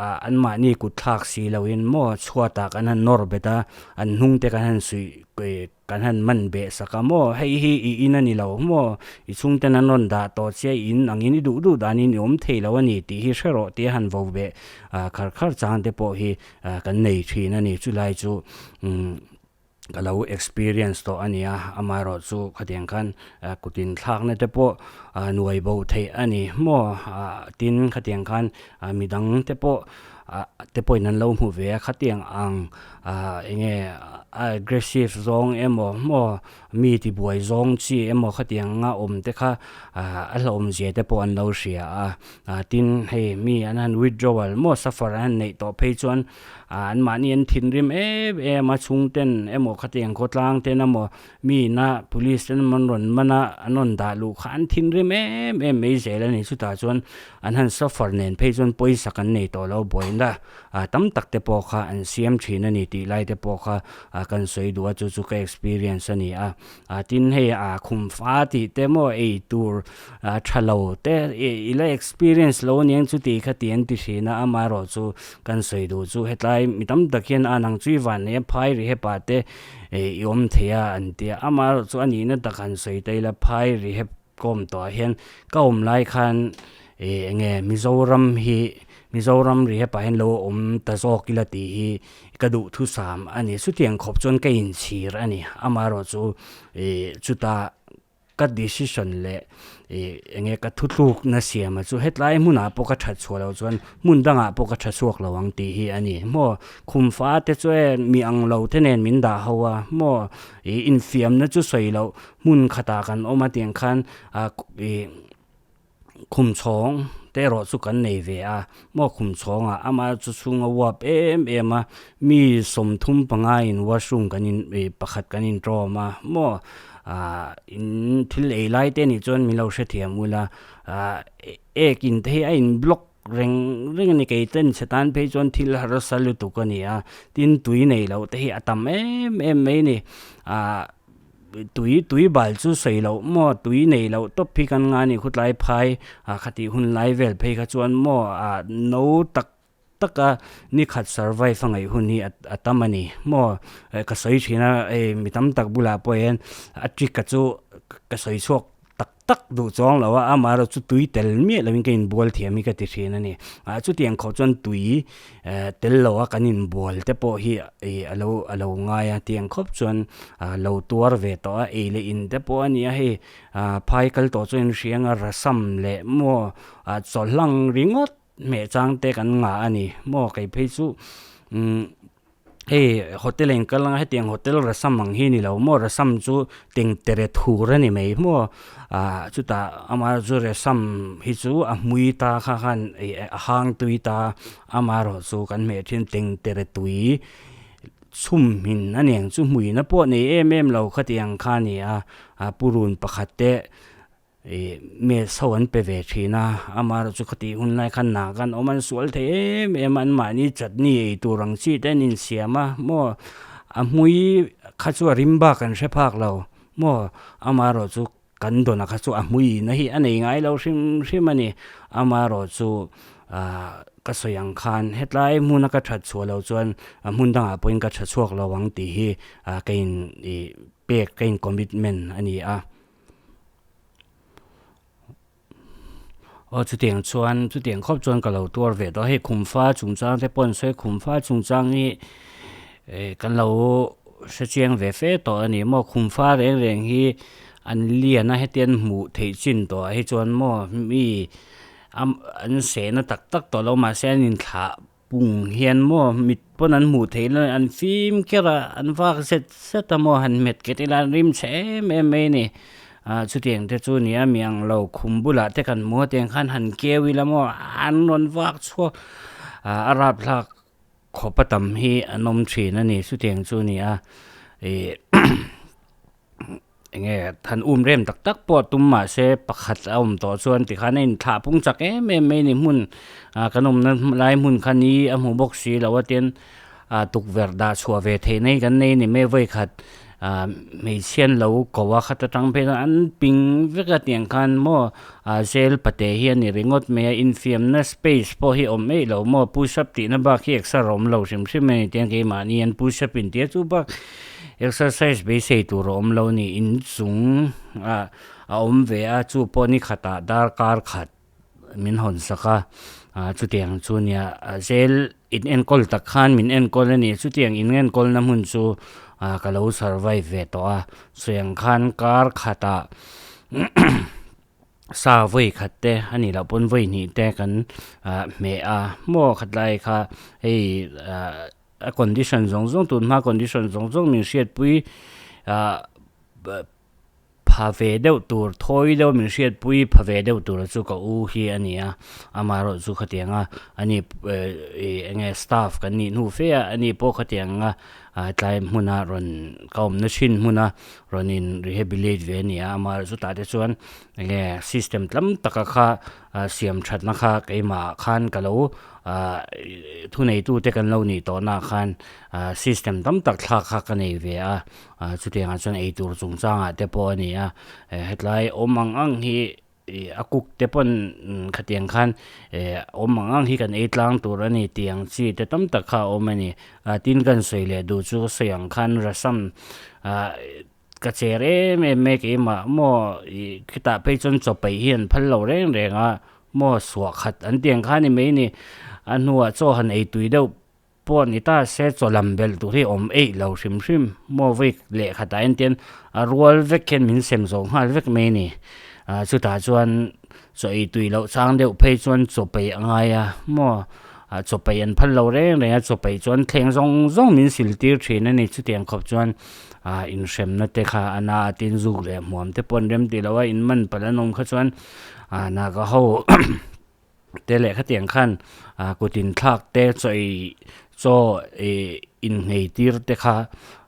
ah anmahni kut thlak si loin maw chhuatah kan han nawr bet a an hnung te kan han suih ih Kan han man beh sak a maw? Hei hi i in a ni lo maw? I chhungten an rawn dah tawh che, i in angin i duh duh danin i awm thei lo a ni tih hi hre rawh tia han vo beh khar khar chang te pawh hi kan nei thin a ni. Chulai chu ka lo experience tawh a ni a, amaherawh chu khatiang khan kut inthlakna te pawh nuai bo theih a ni maw? Tin, khatiang khan midang te pawh te pawhin an lo hmu ve a, khatiang ang eng nge aggressive zawng emaw maw mi tibuai zawng chi emaw khatiang anga awm te kha a hlauhawmzia te pawh an lo hria a, tin hei mi an han withdrawal maw suffer an han neih tawh phei chuan anmahni an thinrim em em a chhungten emaw khatiang khawtlang ten emaw Mi ina police ten an rawn man a, an rawn dah luh kha an thinrim em em mai zel a ni. Chutah chuan an han suffer nen phei chuan pawisa kan nei tawh lo buaina tam tak te pawh kha an siam thin a ni tih lai te pawh kha kan sawi duh a, chu chu ka experience a ni a. Tin hei khum fa tih te maw ei tur tha lo te i la experience lo aniang chu tih kha tih an ti thin a, amaherawh chu kan sawi duh chu hetlai mi tam tak hian a nang chu i van nei a phai ri hepa te Ih i awm thei a an ti a, amaherawh chu a nihna tak han sawi ta ila phai rehab ka awm tawh ah hian ka awm lai khan ih eng nge Mizoram hi Mizoram rehab ah hian lo awm ta zawk ila tih hi ka duhthusam a ni. Chutiang khawp chuan ka inchhir a ni. Amaherawhchu ih chuta ka decision leh ih enge ka thutlukna siam a chu hetlai hmunah pawh ka that chhuah loh chuan hmun dangah pawh ka tha chhuak lo ang tih hi a ni. Maw khumfa te chu e mi ang lo te nen min dah ho a maw ih infiamna chu sawi loh hmun khatah kan awm a tiang khan ah ih Khum chhawng te erawh chu kan nei ve a, maw khum chhawngah ama chu chhunga uap em em a, mi 35 in washroom kan in ih pakhat kan in tawm a, maw ah in thil ei lai te nih chuan min lo hrethiam ula, ah ek in te hi a in block reng reng a ni, kei ten chhe tan phei chuan thil harsa lutuk a ni a, tin tui nei loh te hi a tam em em mai a ni, ah. Tui tui bal chu sawi loh maw tui nei loh tawp hi kan nga ni khutlai phai ah khatih hun lai vel phei kha chuan maw ah no tak tak a ni khat survive a ngaih hun hi a tam a ni maw ka sawi thin a hei mi tam tak bulah pawh hian a trick a chu ka sawi chhuak tak tak duh chuang lo a amaherawh chu tui tel miah lo in ka inbual thiam hi ka ti thin a ni ah chutiang khawp chuan tui eh tel lo a kan inbual te pawh hi ih a lo a lo ngai a tiang khawp chuan ah lo tuar ve tawh a ei leh in te pawh a ni a hei ah phai kal tawh chuan in hria anga rasam leh maw ah chawlhlang ringawt hmeh chang te kan ngah a ni maw kei phei chu umm. Hei hotel a inkal anga hetiang hotel rasam ang hi a ni lo maw rasam chu tengtere thur a ni mai maw ah chutah ama chu rasam hi chu a hmui ta kha khan ih a hang tui ta amaherawh chu kan hmeh thin tengtere tui chhum hmin a niang chu hmuina pawh nei em em lo khatiang kha a ni a ah purun pakhat te. Ih mess ho an pe ve thin a, amaherawh chu khati hun lai khan hna khan awm an sual thei em em a, anmahni chutney ei tur ang chi te an insiam a maw a hmui kha chu a rim bak an hre phak lo maw amaherawh chu kan dawna kha chu a hmui na hi a nei ngai lo hrim hrim a ni, amaherawh chu ah ka sawi ang khan hetlai hmuna ka that chhuah loh chuan a hmun dangah pawhin ka tha chhuak lo ang tih hi ah ka in ih pek ka in commitment a ni a. Aw chutiang chuan chutiang khawp chuan ka lo tuar ve tawh a hei khumfa chungchang te pawh an sawi a khumfa chungchang hi eh kan lo hre chiang ve fe tawh a ni maw khumfa reng reng hi an lian a hetiang an hmuh theih chin tawh ah hi chuan maw mi an sehna tak tak tawh lo mahse an inthlah Pung hian maw mit pawn an hmuh theih lai an fim kher a, an vak zet zet a maw han hmet khet ila an rim chhe em em mai a ni. Ah chutiang te chu nia mi ang lo khum bulah te kan hmu a tiang khan han keu ila maw an rawn vak chhuak ah a rapthlak khawp a tam hi an awm thin a ni chutiang chu a ni a ih Enge than um rem tak tak pawh tum mahse pakhat a awm tawh chuan tikhan a inthlah pung chak em em mai a ni hmun ah kan awmna lai hmun kha ni a hmu bawk si lo a tin ah tukverh dah chhuah ve theih na hi kan nei a ni mai vawikhat ah hmeichhia an lo ko a khat atang phei chuan an ping vek a tiang khan maw ah zel pate hi a ni ringawt mai a infiamna space pawh hi a awm eih lo maw push up tihna bak hi exer a awm lo hrim hrim a ni tiang keimahni an push up intia chu bak. Exercise beisei tur a awm lo ni inchung ah a awm ve a chu pawh ni khatah darkar khat min hawn sak a ah chutiang chu nia zel in enkawl tak khan min enkawl a ni chutiang in enkawlna hmun chu ah ka lo survive ve tawh a sawiang khan kar khatah sa vawi khat te a nih loh pawn vawi hnih te kan ah hmeh a maw khatlai kha hei ah. A condition zawng zawng tun hma condition zawng zawng min hriatpui ah pha ve deuh tur thawi deuh min hriatpui pha ve deuh tur chu ka u hi a ni a amaherawh chu khatiang a ani ih eng nge staff kan nih hnu fe a ani pawh khatiang a ah tlai hmuna rawn ka awmna thin hmuna rawn in rehabiliate ve a ni a amaherawh chutah te chuan eng nge system tlam taka kha ah siam thatna kha keimah ah khan ka lo ah thuneitute kan lo nih tawh na khan ah system tam tak thlak kha ka nei ve a ah chutiang ah chuan eitur chungchangah te pawh a ni a eh hetlai awm ang ang hi ih a cook te pawn khatiang khan eh awm ang ang hi kan ei tlang tur a ni tih ang chi te tam tak kha a awm a ni ah tin kan sawi leh duh chu sawi ang khan rasam ah. Ka cher em em mai keimah maw ih khitah phei chuan chaw peih hi an phal lo reng reng a maw suah khat an ti ang kha a ni mai a ni. A hnuah chaw han ei tui deuh pawh ni ta se chaw lam belh tur hi awm eih lo hrim hrim. Maw vawi lehkhatah hian tian a rual vek hian min sem zawh nghal vek mai a ni. Ah chutah chuan chaw ei tui loh chang deuh phei chuan chaw peih a ngai a maw ah chaw peih an phal lo reng reng a chaw peih chuan thleng zawng zawng min sil tir thin a ni chutiang khawp chuan ah inhremna te kha a na a tin zuk leh hmuam te pawh an rem tih loh a in man palh an awm kha chuan ah naga ho te leh khatiang khan ah kut inthlak te chaw ei chaw ih inhmei tir te kha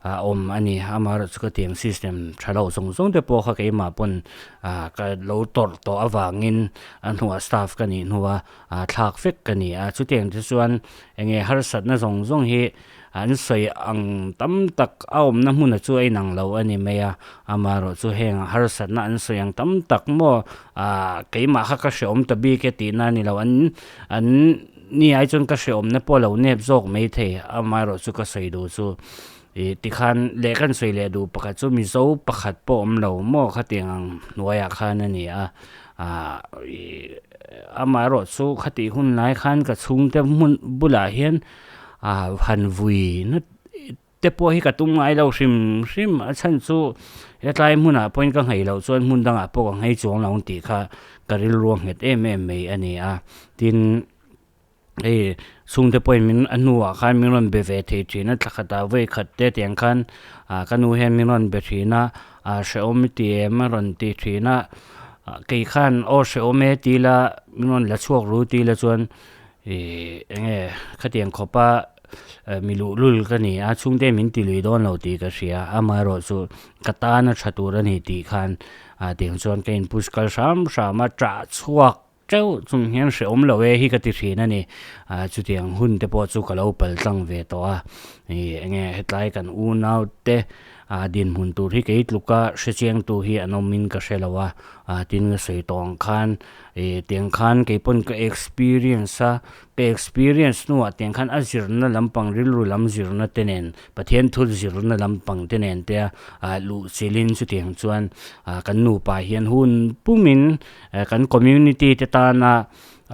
a awm a ni amaherawhchu chu ka tiang system tha lo zawng zawng te pawh kha keimah pawn ah ka lo tawrh tawh avangin a hnuah staff ka nih hnua ah thlak vek ka ni a chutiang te chuan eng nge harsatna zawng zawng hi an sawi ang tam tak a awmna hmunah chu a inang lo a ni mai a amaherawhchu heng harsatna an sawi ang tam tak maw ah keimah kha ka hrehawm ta bik e tihna a ni lo an an ni ai chuan ka hrehawmna pawh a lo nep zawk maithei amaherawhchu ka sawi duh chu ih tikhan leh kan sawi leh duh pakhat chu mizo pakhat pawh awm lo maw khatiang ang hnuaiah khan a ni a ah ih amaherawhchu khatih hun lai khan ka chhungte hmun bulah hian ah han vui na te pawh hi ka tum ngai lo hrim hrim a chhan chu hetlai hmunah pawhin ka nghei loh chuan hmun dangah pawh ka nghei chuang lo ang tih kha ka rilru a nghet em em mai a ni a tin hei chhungte pawhin min a hnuah khan min rawn be ve thei thin a thla khatah vawi khat te tiang khan ah ka nu hian min rawn be thin a ah hrehawm i ti em a rawn ti thin a kei khan aw hrehawm e ti ila min rawn la chhuak ru ti ila chuan Ih enge khatiang khawpa mi luhlul ka ni a chhungte min ti lui dawn lo tih ka hria amaherawh chu ka tan a tha tur a ni tih khan ah tiang chuan ka in push kal hram hram a tah chhuak teuh chung hian hrehawm lo e hi ka ti thin a ni ah chutiang hun te pawh chu ka lo pal tlang ve tawh a ih enge hetlai kan unau te ah dinhmun tur hi kei tluka hrechiang tu hi an awm in ka hre lo a ah tin ka sawi tawh ang khan Ih tiang khan kei pawn ka experience a, ka experience hnuah tiang khan a zirna lampang rilru lam zirna te nen Pathian thu zirna lampang te nen te a luh chilhin chutiang chuan ah kan nupa hian hun pumin kan community te tana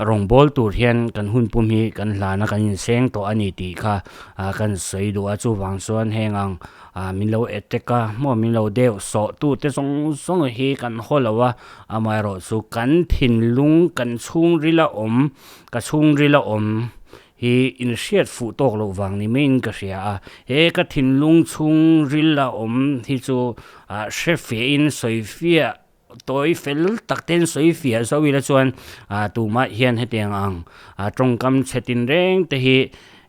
rawngbâwl tur hian kan hun pum hi kan hlan a kan inseng tawh a ni tih kha ah kan sawi duh a chuvang chuan heng ang ah min lo attack a maw min lo deuh sawh tu te zawng zawng hi kan haw lo a. Amaherawhchu kan thinlung kan chhungrila awm, ka chhungrila awm hi inhriat fuh tawk loh vang ni maiin ka hria a. He ka thinlung chhungrila awm hi chu ah hre fiahin sawi fiah tawi fel tak ten sawi fiah zo ila chuan ah tumah hian hetiang ang ah tawngkam chhe tinreng te hi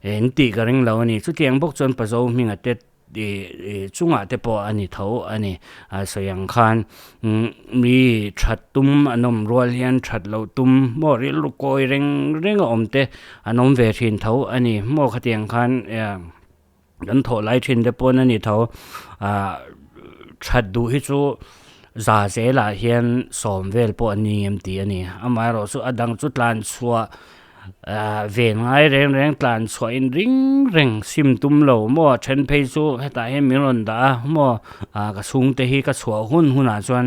an tih ka ring lo a ni. Chutiang bawk chuan Pazo hminga te Ih chungah te pawh a ni tho a ni. A sawi ang khan mi that tum an awm rual hian that loh tum maw rilru kawi reng reng a awm te an awm ve thin tho a ni. Maw khatiang khan kan thawh lai thin te pawn a ni tho. Ah that duh hi chu za zelah hian sawm vel pawh an ni em tih a ni. Amaherawhchu a dang chu tlan chhuah Ahh ve ngai reng reng tlan chhuah in ring reng sim tum lo maw then phei chu hetah hian min rawn dah a maw ah ka chhungte hi ka chhuah hun hunah chuan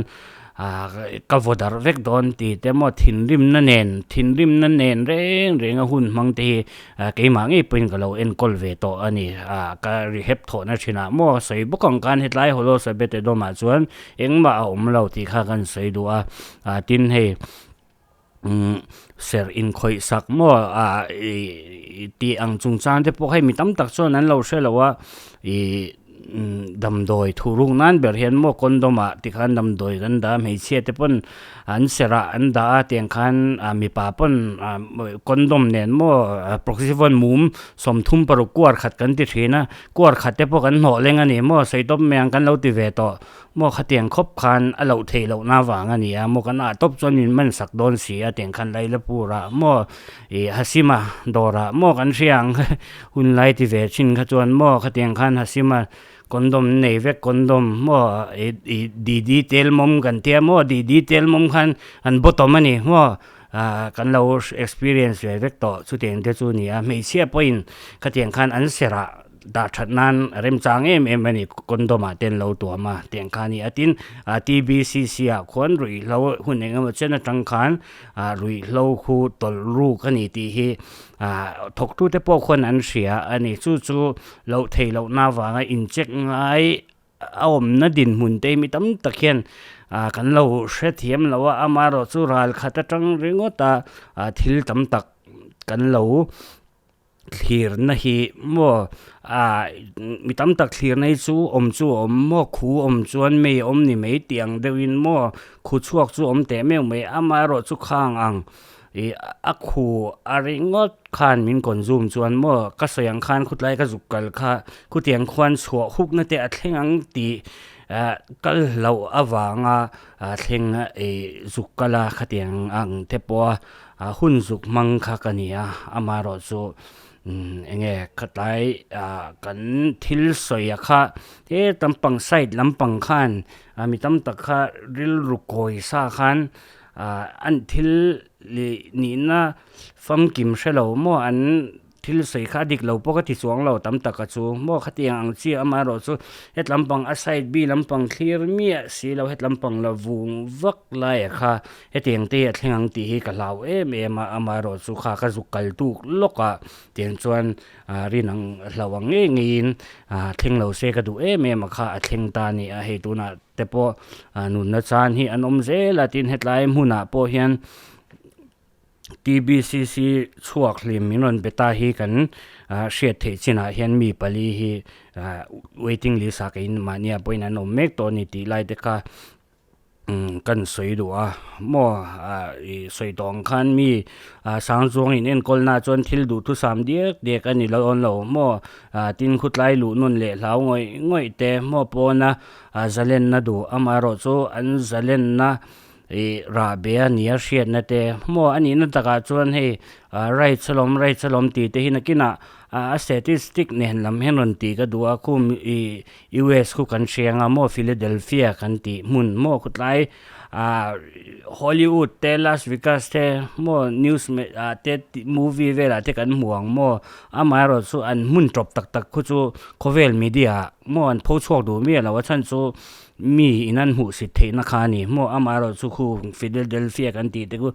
ah ka vaw darh vek dawn tih te maw thinrimna nen thinrimna nen reng reng a hun hmang te hi ah keimah ngei pawhin ka lo enkawl ve tawh a ni ah ka rehab thawhna thinah maw sawi bawk ang khan hetlai hawlaw sabete dawmah chuan engmah a awm lo tih kha kan sawi duh a ah tin hei. Umm serh inkhawih sak maw ah ih tih ang chung chang te pawh hei mi tam tak chuan an lo hre lo a ih damdawi thuh ruk nan ber hian maw condom ah tikhan damdawi kan dah a hmeichhia te pawn an serh ah an dah a tiang khan ah mipa pawn ah condom nen maw proxivon mum 36 kuar khat kan ti thin a kuar khat te pawh kan hnawh leng a ni maw sawi tawp mai ang kan lo ti ve tawh. Maw khatiang khawp khan a loh theih lohna vang a ni a, maw kan ah tawp chuan min man sak dawn si a tiang khan Lailapur ah maw ih Hasima dawr ah maw kan hria ang hun lai ti ve thin kha chuan maw khatiang khan Hasima condom nei vek condom maw ih ih didi tel mawm kan tia maw didi tel mawm khan an bottom a ni maw ah kan lo experience ve vek tawh chutiang te chu a ni a, hmeichhia pawhin khatiang khan an serh ah. Dah that nan a remchang em em a ni, condom ah te an lo tuam a tiang kha a ni a. Tin, TBCC ah khuan ruihhlo hun eng emaw chen atang khan ruihhlo khu tawlh ruk a ni tih hi thawktu te pawh khuan an hria a ni. Chu chu loh theih lohna avanga incheck ngai a awmna dinhmun te hi mi tam tak hian kan lo hrethiam lo a, amaherawhchu ral khat atang ringawt a thil tam tak kan lo Thlirna hi maw ah mi tam tak thlirna hi chu awm chu a awm maw khu awm chuan mei a awm ni mai tih ang deuhin maw khu chhuak chu awm teh meuh mai amaherawh chu khang ang ih a khu a ringawt khan min consume chuan maw ka sawi ang khan khutlai ka zuk kal kha khutiang khuan chhuah hukna te a thleng ang tih ah kal hlauh avanga thleng ih zuk kal a khatiang ang te pawh a. A hun zuk hmang kha ka ni a, amaherawh chu eng nge khatlai kan thil sawi a kha he lampang side lampang khan mi tam tak kha rilru kawi sa khan an thil leh nihna famkim hre lo maw an. Thil sawi kha a dik lo pawh ka ti chuang lo tam tak a chu maw khatiang ang chi amaherawh chu het lampang a side bi lampang thlir miah si lo het lampang la vung vak lai a kha hetiang te hi a thleng ang tih hi ka hlau em em a amaherawh chu kha ka zuk kal tuk lawk a tiang chuan rin ang hlau ang ngei ngei in thleng lo se ka duh em em a kha a thleng ta a ni a hei tunah te pawh nunna chan hi an awm zel a tin hetlai hmunah pawh hian. TBCC chhuak hlim min rawn be ta hi kan hriat theih chinah hian mi pali hi waiting list ah keiin mahnia pawhin an awm mek tawh a ni tih lai te kha kan sawi duh a maw ih sawi tawh ang khan mi sang chuang in enkawl na chuan thil duhthusam diak diak a ni lo awn lo maw tin khutlai luh nawn leh hlau ngawih ngawih te maw pawna zalenna duh amaherawhchu an zalenna Ih rahbe a nia hriatna te maw a nihna takah chuan hei rights alawm rights alawm tih te hi nakinah a statistic nen lam hian rawn tih ka duh a khum ih US khu kan hria anga maw Philadelphia kan tih hmun maw khawtlai ah Hollywood te Las Vegas te maw news ah te movie velah te kan hmu ang maw amaherawh chu an hmun tawp tak tak khu chu khawvel media ah maw an pho chhuak duh miah lo a chhan chu. Mi in an hmuh sit theihna kha a ni maw amaherawh chu khu Philadelphia kan tih te khu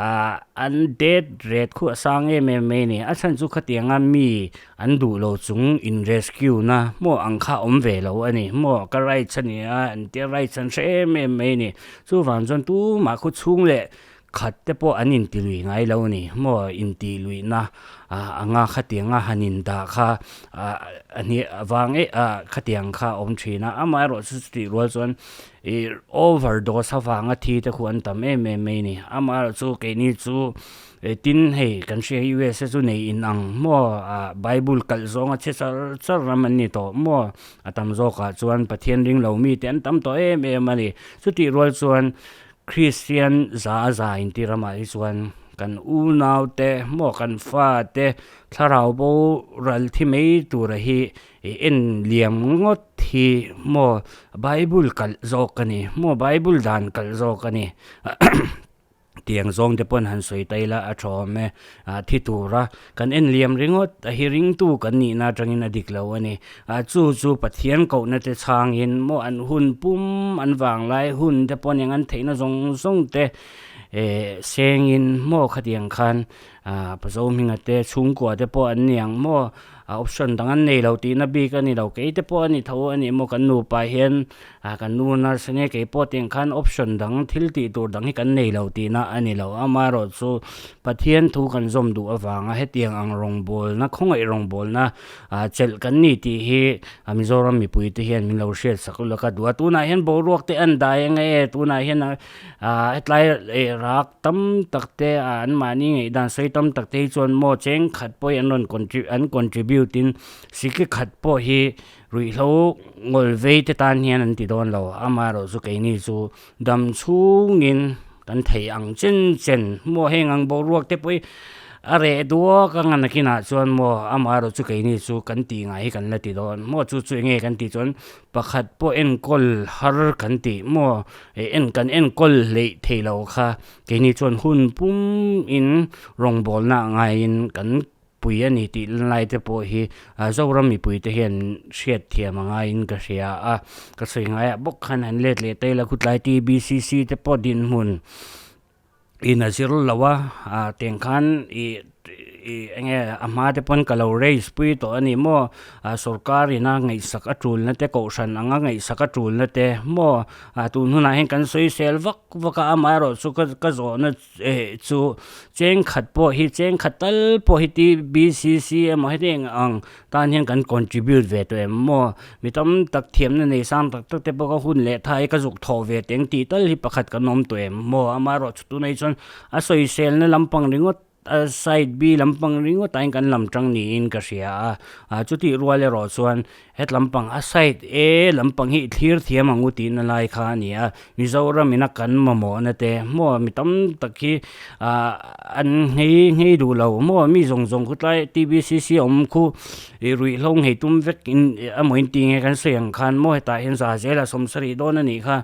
ah an death rate khu a sang em em mai a ni a chhan chu khatianga mi an duh lo chung in rescue na maw ang kha awm ve lo a ni maw ka rights a ni a an tia rights an hre em em mai a ni chuvang chuan tumah khu chhung leh khat te pawh an inti lui ngai lo a ni maw intih luihna ah anga khatianga han indah kha ah a hni avang eh ah khatiang kha a awm thin a amaherawh chu chutih rual chuan ih overdose avanga thi te khu an tam em em mai a ni amaherawh chu keini chu tin hei kan hria hi USA chu nei in ang maw ah bible kalh zawnga chhe char char ram an ni tawh maw a tam zawkah chuan Pathian ring lo mite an tam tawh em em a ni chutih rual chuan. Kristian za a za inti ramah hi chuan kan unaute maw kan fate thlarau bo ral thi mai tura hi en liam ngawt hi maw Bible kalh zawk a ni maw Bible dan kalh zawk a ni tiang zawng te pawn han sawi ta ila a tha awm e. Ah thi tura kan en liam ringawt a hi ringtu kan nihna atangin a dik lo a ni. Ah chu chu Pathian kohna te chhangin maw an hun pum an vanglai hun te pawh eng an theihna zawng zawng te eh sengin maw khatiang khan ah Pazo hminga te chhungkua te pawh an ni ang maw ah option dang an nei lo tihna bik a ni lo kei te pawh a ni tho a ni maw kan nupa hian Ah kan nu nurse nge kei pawh tiang khan option dang thil tih tur dang hi kan nei lo tihna a ni lo. Amaherawh chu Pathian thu kan zawm duh avanga hetiang ang rawngbawlna khawngaih rawngbawlna ah chelh kan ni tih hi Mizoram mipui te hian min lo hriat sak lawk a duh a. Tunah hian boruak te an dai ang e, tunah hian ah hetlai rak tam tak te anmahni ngaihdan sawi tam tak te hi chuan maw cheng khat pawh hi an rawn an contribute in siki khat pawh hi Ruihhlo ngawl vei te tan hian an ti dawn lo, amaherawhchu keini chu dam chhungin kan thei ang chen chen maw heng ang boruak te pawh hi a reh duak a ngan nakinah chuan maw amaherawhchu keini chu kan tih ngai hi kan la ti dawn maw chu chu enge kan tih chuan pakhat pawh enkawl har kan tih maw en kan enkawl hleih thei lo kha keini chuan hun pum in rawngbawlna ngaiin kan. pui a ni tih lai te pawh hi Zoram mipui te hian hriat thiam a ngaiin ka hria a, ka sawi ngaiah bawk khan han let leh ta ila khutlai TBCC te pawh dinhmun in a zir lo a, ah tiang khan ih ih eng nge a hma te pawn ka lo raise pui tawh a ni maw ah sorkar ina ngaihsak a tulna te kohhran anga ngaihsak a tulna te maw ah tun hunah hian kan sawi sel vak vak a amaherawhchu ka ka zawhna eh chu cheng khat pawh hi cheng khat tal pawh hi TBCC emaw heti eng ang tan hian kan contribute ve tawh em maw mi tam tak thiamna nei sang tak tak te pawh ka hun leh thai ka zuk thawh ve teng tih tal hi pakhat kan awm tawh em maw amaherawhchu tunah hi chuan a sawiselna lampang ringawt a side B lampang ringawt ah hian kan lam tang niin ka hria a ah chutih rual erawh chuan Het lampang a side A lampang hi i thlir thiam ang u tihna lai kha a ni a, Mizoram ina kan mamawhna te maw mi tam tak hi ah an nghei nghei duh lo maw mi zawng zawng khu tlai TBCC awm khu ih ruihhlo nghei tum vek in emaw in tih nge kan sawi ang khan maw hetah hian za zela sawmsarih dawn a nih kha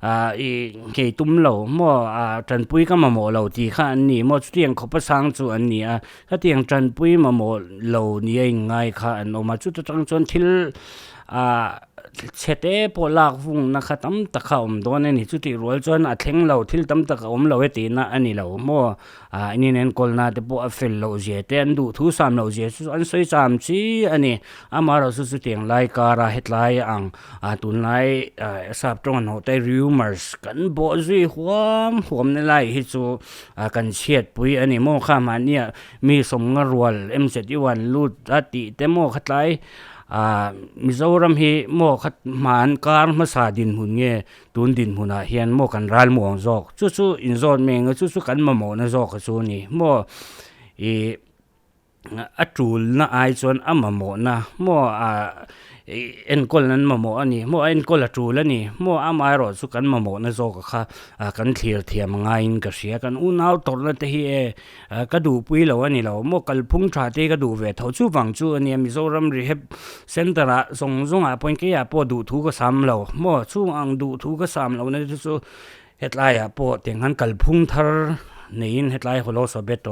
ah ih nghei tum lo maw ah tanpui ka mamawh lo tih kha an ni maw chutiang khawp a sang chu an ni a. Hetiang tanpui mamawh lo nia inngai kha an awm a, chuta tang chuan thil ah chhe te pawh lak vungna kha tam tak kha a awm dawn a ni. Chutih rual chuan a thleng lo, thil tam tak a awm lo e tihna a ni lo maw? Ah in inenkawlna te pawh a fel loh zia te, an duhthu sam loh zia chu an sawi cham chi a ni. Amaherawhchu chutiang lai kara hetlai ang ah tunlai ah sap tawng an hawh te rumours kan bawh zui huam huam na lai hi chu A kan chhiatpui a ni maw kha mahnia mi sawmnga rual MZU an lut a tih te maw kha tlai ah Mizoram hi maw kha hman kar hmasa dinhmun nge tun dinhmunah hian maw kan ral muang zawk chu chu inzawt mai ang chu chu kan mamawhna zawk a chu a ni maw ih. A tulna ai chuan a mamawhna maw ah enkawl nan mamawh a ni maw a enkawl a tul a ni maw amaherawh chu kan mamawhna zawk a kha ah kan thlir thiam a ngaiin ka hria kan unau tawrhna te hi e ka duhpui lo a ni lo maw kalphung tha te hi ka duh ve tho chuvang chu a nia Mizoram Rehab Centre ah zawng zawng ah pawhin keiah pawh duhthu ka sam lo maw chung ang duhthu ka sam lohna te chu hetlaiah pawh tiang khan kalphung thar neiin hetlai Holosobeto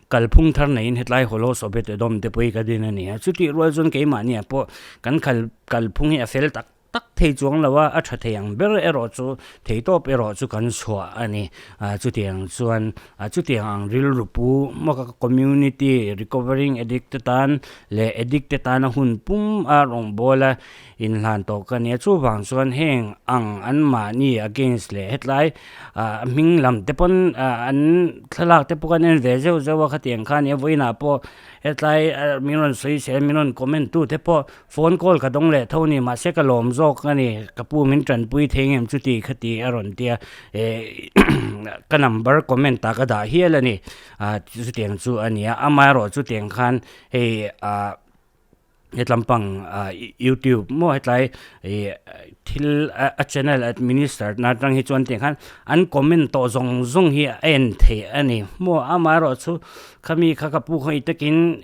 Kalphung thar neiin hetlai Holos Obed-Edom te pawh hi ka din a ni a. Chutih rual chuan keimahniah pawh kan khal kalphung hi a fel tak tak thei chuang lo a, a tha thei ang ber erawh chu theitawp erawh chu kan chhuah a ni. Chutiang chuan chutiang ang rilru pu mawka community recovering addict te tan leh addict te tana hun pum a rawngbawla inhlan tawh ka nia. Chuvang chuan heng ang anmahni against leh hetlai ah hming lam te pawn ah an thlalak te pawh kan en ve zeuh zeuh a khatiang kha ania vawiinah pawh hetlai ah min rawn sawi se min rawn comment tu te pawh phone call ka dawng leh tho a ni mahse ka lawm zawk a ni ka pu min tanpui thei ngem chuti khati a rawn tia eh ka number comment ah ka dah hial a ni ah chutiang chu a ni a amaherawh chutiang khan hei ah. Hetlampang youtube maw hetlai ih thil a channel administer na atang hi chuan tiang khan an comment tawh zawng zawng hi a en theih a ni maw amaherawhchu khami kha ka pu khaw i takin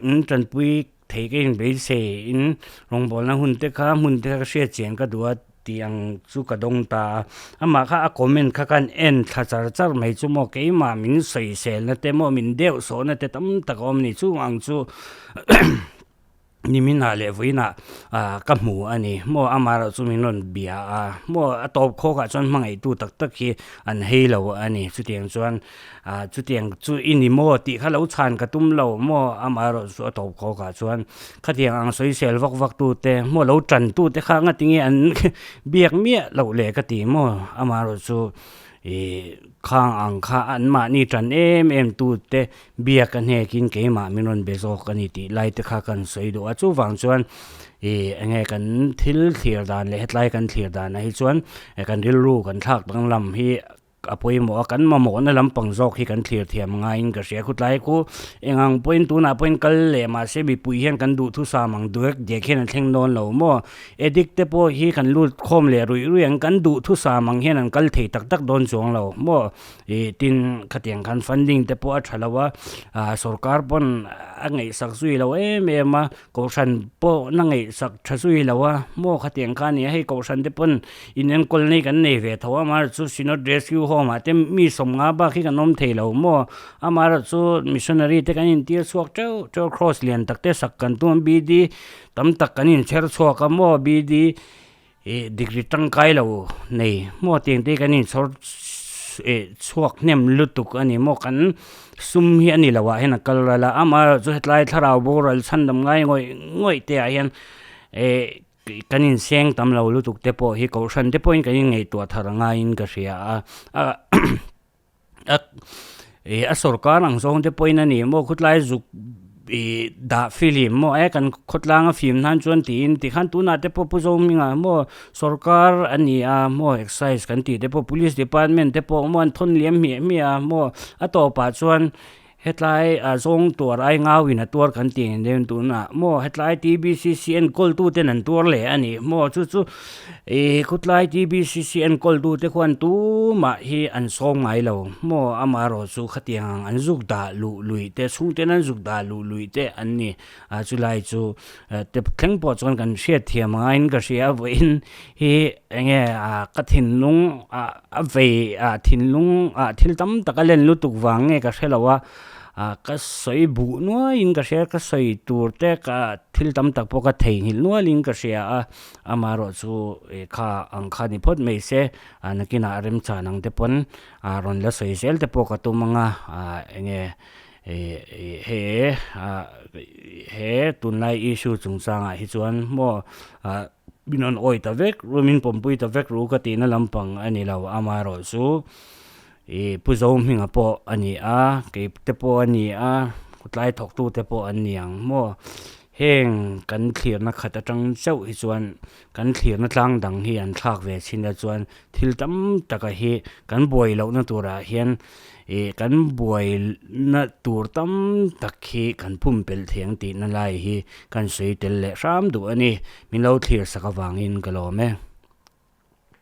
in tanpui thei ka inbeisei in rawngbawlna hun te kha hmun te kha ka hriat chian ka duh a. Tih ang chu ka dawng ta a, amah kha a comment kha khan en thla char char mai chu maw keimah min sawiselna te maw min deuh sawhna te tam tak a awm ni chung ang chu niminah leh vawiinah ah ka hmu a ni maw amah erawh chu min rawn bia a maw a tawp khawkah chuan hmangaihtu tak tak hi an hei lo a ni chutiang chuan Ah chutiang chu i ni maw tih kha lo chhan ka tum lo maw amaherawh chu a tawp khawk ah chuan khatiang ang sawisel vak vak tu te maw lo tan tu te kha nga tinge an biak miah loh leh ka ti maw amaherawh chu ih khang ang kha an mahni tan em em tu te biak a hnek in keimah min rawn be zawk a ni tih lai te kha kan sawi duh a chuvang chuan ih enge kan thil thlir dan leh hetlai kan thlir dan ah hi chuan kan rilru kan thlak danglam hi. A pawimawh a, kan mamawhna lampang zawk hi kan thlir thiam ngaiin ka hria. Khutlai khu eng ang pawhin tunah pawhin kal leh mahse mipui hian kan duhthusam ang duek diak hian an thleng dawn lo maw? Addict te pawh hi kan lut khawm leh ruih ruih ang, kan duhthusam ang hian an kal thei tak tak dawn chuang lo maw? Ih tin khatiang khan funding te pawh a tha lo a, ah sorkar pawn a ngaihsak zui lo em em a, Kohhran pawh na ngaihsak tha zui lo a, maw khatiang kha a ni a, hei Kohhran te pawn inenkawl nei kan nei ve tho a, amaherawhchu Synod Rescue Home. Inkhawmah te mi 50 bak hi kan awm thei lo maw? Amaherawhchu missionary te kan intir chhuak teuh teuh cross lian tak te sak kan tum a BD tam tak kan inchher chhuak a maw BD ih degree tangkai lo nei maw tiang te kan inchhawr ih chhuak hnem lutuk a ni maw kan sum hi a ni lo ah hian a kal ral a amaherawhchu hetlai thlarau boral chhandam ngai ngawih ngawih te ah hian ih Kan inseng tam lo lutuk te pawh hi kohhran te pawhin kan inngaihtuah thar ngaiin ka hria a, a ih a sawrkar ang zawng te pawhin a ni maw khawtlai zuk ih dah film maw e kan khawtlanga fim nan chuan tiin tikhan tunah te pawh Pu Zohminga maw sawrkar a ni a maw excise kan tih te pawh police department te pawh maw an thawn liam hmiah hmiah a maw a tawpah chuan Hetlai a zawng tuar ai ngauin a tuar kan tih ang deuhin tunah maw hetlai TBCC enkawltu ten an tuar leh a ni maw chu chu ih khawtlai TBCC enkawltu te khuan tumah hi an sawm ngai lo maw amaherawh chu khatiang ang an zuk dah luh luih te chhungten an zuk dah luh luih te an ni a chulai chu te thleng pawh chuan kan hriat thiam angaiin ka hria vawiin hi enge ah ka thinlung ah a vei ah thinlung ah thil tam tak a len lutuk vang nge ka hre lo a ah ka sawi buh nuaiin ka hria ka sawi tur te ka thil tam tak pawh ka theihnghilh nualin ka hria a amaherawh chu ih kha ang kha ni phawt mai se ah nakinah remchan ang te pawn ah rawn la sawi zel te pawh ka tum ang a ah enge. He he tunlai issue chungchangah hi chuan maw min rawn awi ta vek ru min pawmpui ta vek ru ka tihna lampang a ni lo amaherawh chu ih Pu Zohminga pawh a ni a kei te pawh a ni a tlai thawktu te pawh an ni ang maw heng kan thlirna khat atang chauh hi chuan kan thlirna tlang dang hi an thlak ve chin a chuan thil tam taka hi kan buai lohna turah hian Ih kan buaina tur tam tak hi kan pumpelh thei ang tihna lai hi kan sawi tel leh hram duh a ni. Min lo thlir sak avangin ka lawm e.